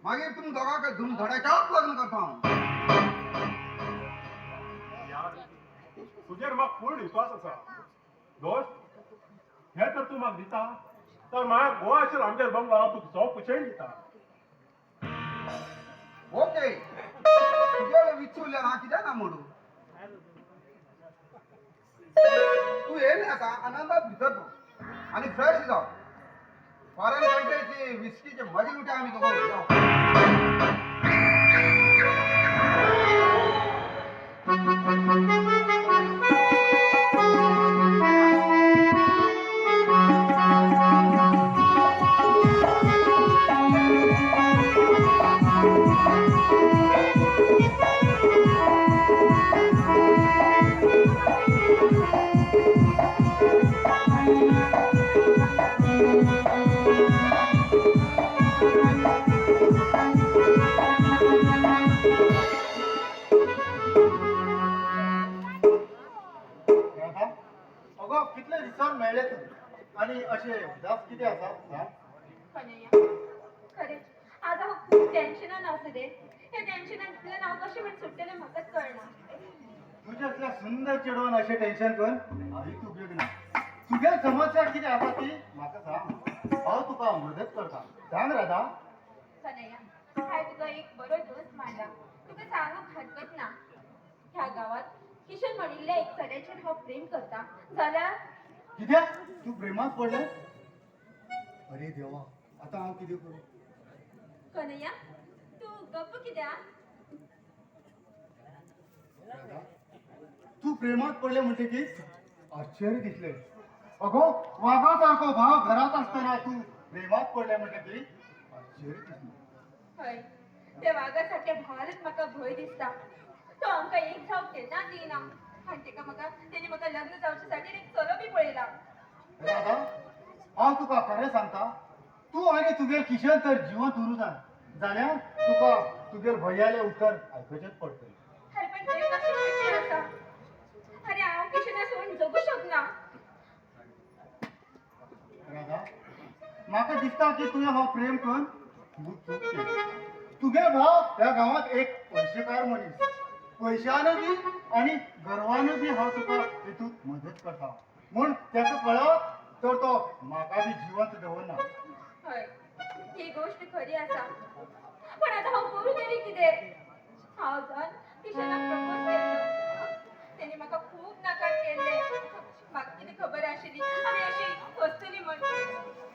मागीर तुमी दोगांक धूम धडाक्यात लग्न करता हांव. यार, तुजेर म्हाका पूर्ण विश्वास आसा दोस्त. हे तर तूं म्हाका दिता तर म्हाका गोवा आशिल्लो आमगेर बंगलो हांव तुका 100% दिता. ओके, तुगेले विचुल्यार हांव कित्याक ना म्हणू? तूं येयलें आतां आनंदात भितर तूं आनी फ्रेश जाव. फॉरेन कंट्रीची विस्कीची मजा लुट्या आमी दोगां. जाव. राधा, अगो कितले दिसान मेळ्ळे तूं आनी अशें उदास कितें आसा सांग. कन्हैया, खरेंच आज हांव खूब टेन्शनान आसा रे. हे टेन्शनांतल्यान हांव कशें म्हण सुट्टलें म्हाकाच कळना. तुज्या असल्या सुंदर चेडवान अशें टेन्शन कर कांयच उपयोग ना. तुगे समस्या कितें आसा ती म्हाका सांग, हांव तुका मदत करता. सांग राधा. कन्हैया, हांवें तुका एक बरो दोस्त मांडला. तुका सांगूंक हरकत ना. ह्या गांवांत किशन म्हणिल्ल्या एक चल्याचेर हांव प्रेम करता जाल्यार. कित्याक तूं प्रेमात पडलें? अरे देवा, आतां हांव कितें करूं? कन्हैया, तूं गप्प कित्याक? राधा, तूं प्रेमात पडलें म्हणटकीच आश्चर्य दिसलें. अगो, वागा सारको भाव घरात आसतना तूं प्रेमात पडलें म्हणटकीच आश्चर्य दिसलें. हय, त्या वागा सारक्या भावारच म्हाका भंय दिसता. तो आमकां एक जावंक केन्ना दिना आनी तेका म्हाका तेणी म्हाका लग्न जावचे साठी एक चलो बी पळयला. राधा, हांव तुका खरें सांगता, तूं आनी तुगेल किशन तर जिवंत उरूं जाय जाल्यार तुका तुगेल भैयालें उतर आयकुचेंच पडटलें. अरे पण ते कशें शक्य आसा? अरे हांव किशना सोडून जगू शकना. राधा, म्हाका दिसता की तुवें हो प्रेम करून खूब चूक केली. तुगे भाव ह्या गांवांत एक पयशेकार मनीस. पयशान बी आनी गर्वान बी हांव तुका हेतूंत मदत करता म्हूण ताका कळत तर तो म्हाका बी जिवंत दवरना. हय, ही गोष्ट खरी आसा, पण आतां हांव करूं तरी कितें? हांव जावन किशनाक प्रपोज केल्लो. तेणी म्हाका खूब नाकार केल्लें. म्हाका कितें खबर आशिल्ली आमी अशी फसतली म्हण?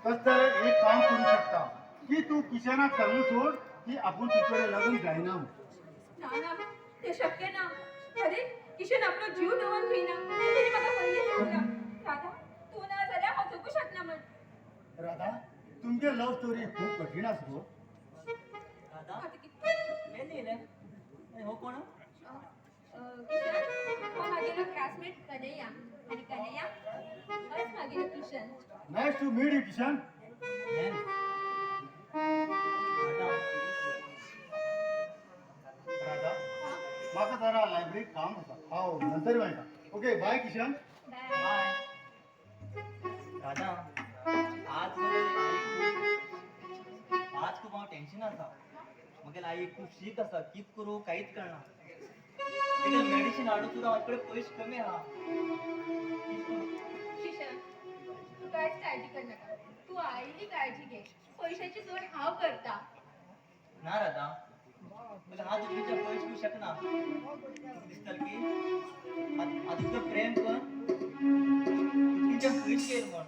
तशें जाल्यार एक काम करूं शकता की तूं किशनाक सांगून सोड की आपूण तुजे कडेन लग्न जायना म्हूण. ना ना, ते शक्य ना. अरे किशन आपलो जीव दवरून घेयना. तेणी म्हाका पयलींच सांगलां, राधा, तूं ना जाल्यार हांव जगूं शकना म्हण. राधा, तुमगे लव स्टोरी खूब कठीण आसा गो. राधा. आतां कितें? हे न्ही रे, हो कोण? किशन, हो म्हागेलो क्लासमेट कन्हैया आनी कन्हैया होच म्हागेलो Kishan. Nice to meet you Kishan. Radha. Radha, म्हाका जरा लायब्ररीत काम आसा, हांव नंतर मेळटा. Okay, bye Kishan. Bye. Bye Radha. आज मगे आई खूब, आज खूब हांव टेन्शन आसा. मगेले आई खूब शीक आसा, कित करूं कांयच कळना. तेका मेडिसीन हाडूंक सुद्दां म्हाजे कडेन पयशे कमी आहा. कित करूं? किशन, तू कांयच काळजी करनाका. तूं आईली काळजी घे. पयशाची जोड हांव करता. ना राधा, मगे हांव तुजेच्या पयशे दिवंक शकना. तुका दिसतलें की हांव तुजो प्रेम कर तुज्या पयशे घेयल म्हण.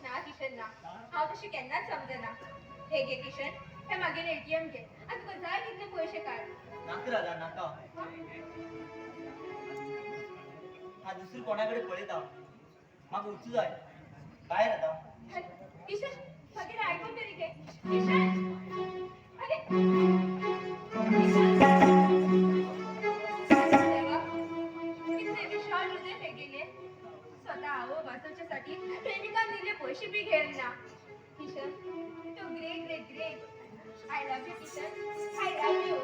ना किशन ना, हांव तशें केन्नाच समजना. हे घे किशन, हे मागेलें एटीएम घे आनी तुका जाय तितले पयशे काड. नाका राधा, नाका. हांव दुसरी कोणा कडेन पळयता. म्हाका वचूं जाय. बाय राधा. किशन, मागीर आयकून तरी घे. किशन, अरे किशन, देवा, कितले विशाल हृदय हे गेले. स्वतः आवो वाचवच्यासाठी प्रेमिकान दिले पैसे बी घेयल ना. किशन, तू great great great. I love you Kishan, I love you.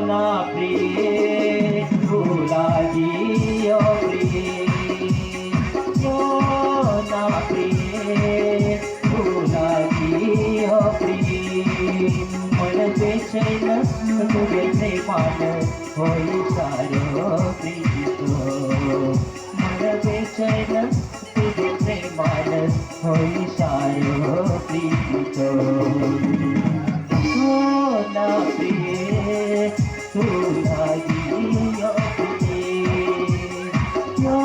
ना प्रिये तू लागी ओ प्रिये, यो ना प्रिये तू लागी ओ प्रिये. मन बेचैन तुझे प्रेमान होई सारो प्रीतिचो. मन बेचैन तुझे प्रेमान होई सारो प्रीतिचो. ना प्रिये तू लागी ओ प्रिये, यो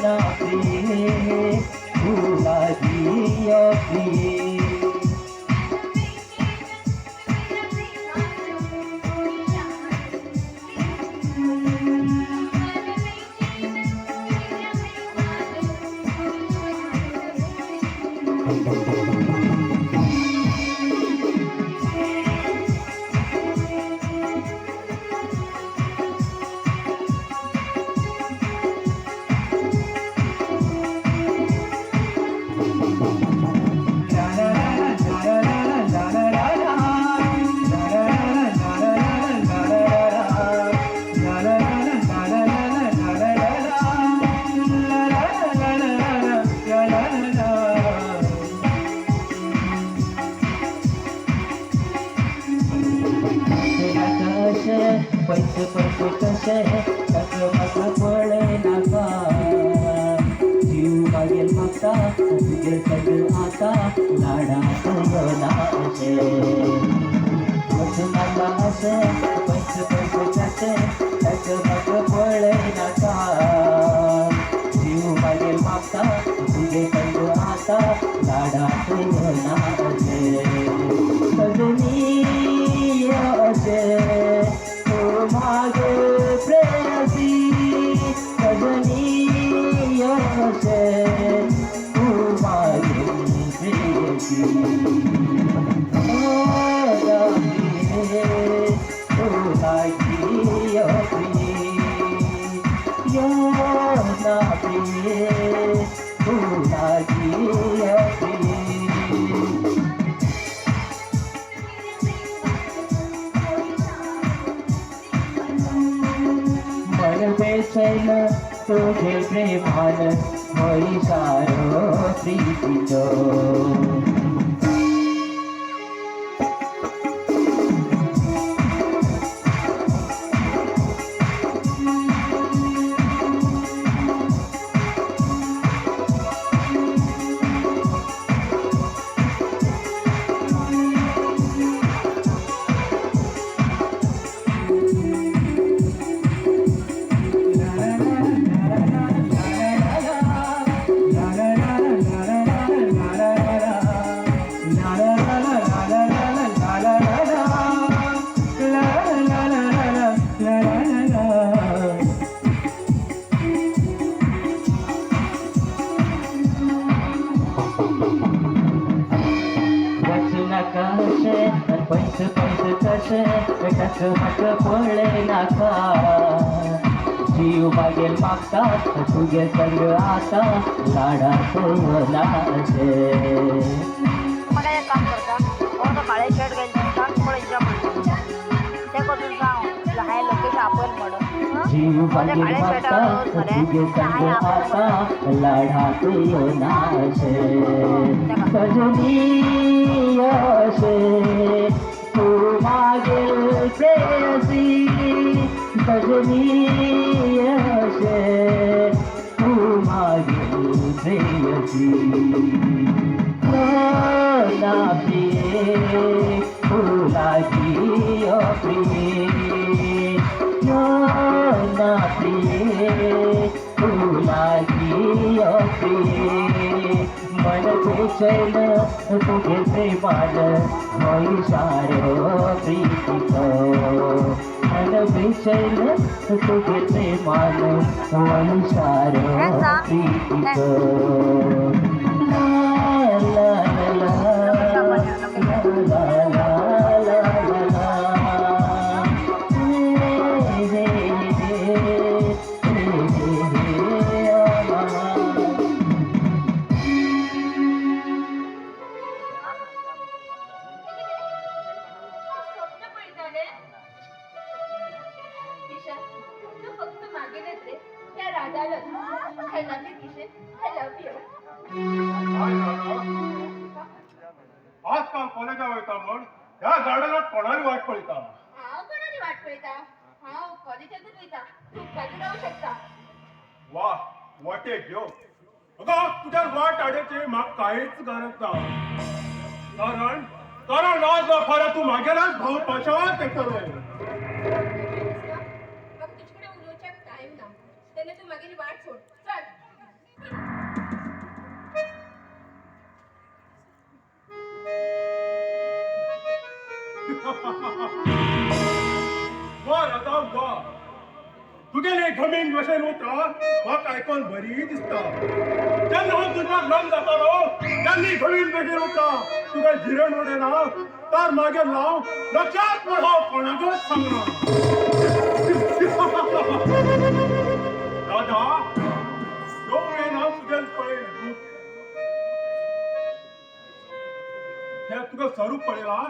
ना प्रिये तू लागी ओ प्रिये. पैसे पैसे कशे ताका म्हाका पळय नाका. जीव मागीर मागता तुगे सगळें आतां लाडाक येना अशें. वचूं नाका अशें पैसे पैसे कशे ताका म्हाका पळय नाका. जीव मागीर मागता तुगे सगळें आतां लाडाक येना अशें. सजनी अशें तूं मागे प्रेयसी, सजनी अशें तूं मागे प्रेयसी. तूं लागी ओ प्रिये, यो ना प्रिये तूं लागी ओ प्रिये. मन बेचैन तुझे प्रेमान होई सारो प्रीतिचो. पैसे पैसे कशे ताका म्हाका पळय नाका. जीव मागेल मागता तुगे संग आता लाडाचो नाशे. म्हाका एक काम करता, हो तो काळे शर्ट घाल दिसता पळय हिजा म्हणून तें करून सांग हांवें लोकेशन आपयल म्हणून. जीव हो मागीर त्या काळ्या मागता शर्टार मरे तुगे संग हांवें आपयल आता म्हणून. लाडाचो नाशे. सजनी अशे तू मागील प्रेयसी, सजनी अशे तू मागील प्रेयसी. ना प्रिये तू लागी प्रिये, ना प्रिये तू लागी प्रिये. मन बेचैन तुझे प्रेमान होई सारो प्रीतिचो. मन बेचैन तुझे प्रेमान होई सारो प्रीतिचो. ला ला ला ला ला ला ला ला हे हे हे हे हे. स्वप्न पळयताले किशन, तूं फक्त मागेलेच रे त्या राधालच. I love you Kishan, I love you. काय झालं? आजकाल कॉलेजा वयता म्हण ह्या गार्डनात कोणाली वाट पळयता? हांव कोणाली वाट पळयता? हांव कॉलेजाकूच वयता, तूं काजू रावंक शकता. वा, what a joke! अगं, तुज्या वाट हाडची म्हाका कांयच गरज ना, कारण कारण आज ना फाल्यां तूं म्हागेल्याच भाव पाशांत येतलो. तुजें दिसता म्हाका तुजे कडेन उलोवच्याक टायम ना, तेन्ना तूं मागीर वाट सोड, चल. वा राधा वा, तुगेले घमींग भशेन उतरां म्हाका आयकोन बरी दिसता. जेन्ना हांव तुज्या लग्न जातालो तेन्ना घमींग भशेन उतरां तुका जिरण उडयना तर मागीर हांव लक्षात म्हण हांव कोणाकच सांगना. राधा, ह्यो मेरेन हांव तुगेलें पळय रूप, हें तुका स्वरूप पळयलां.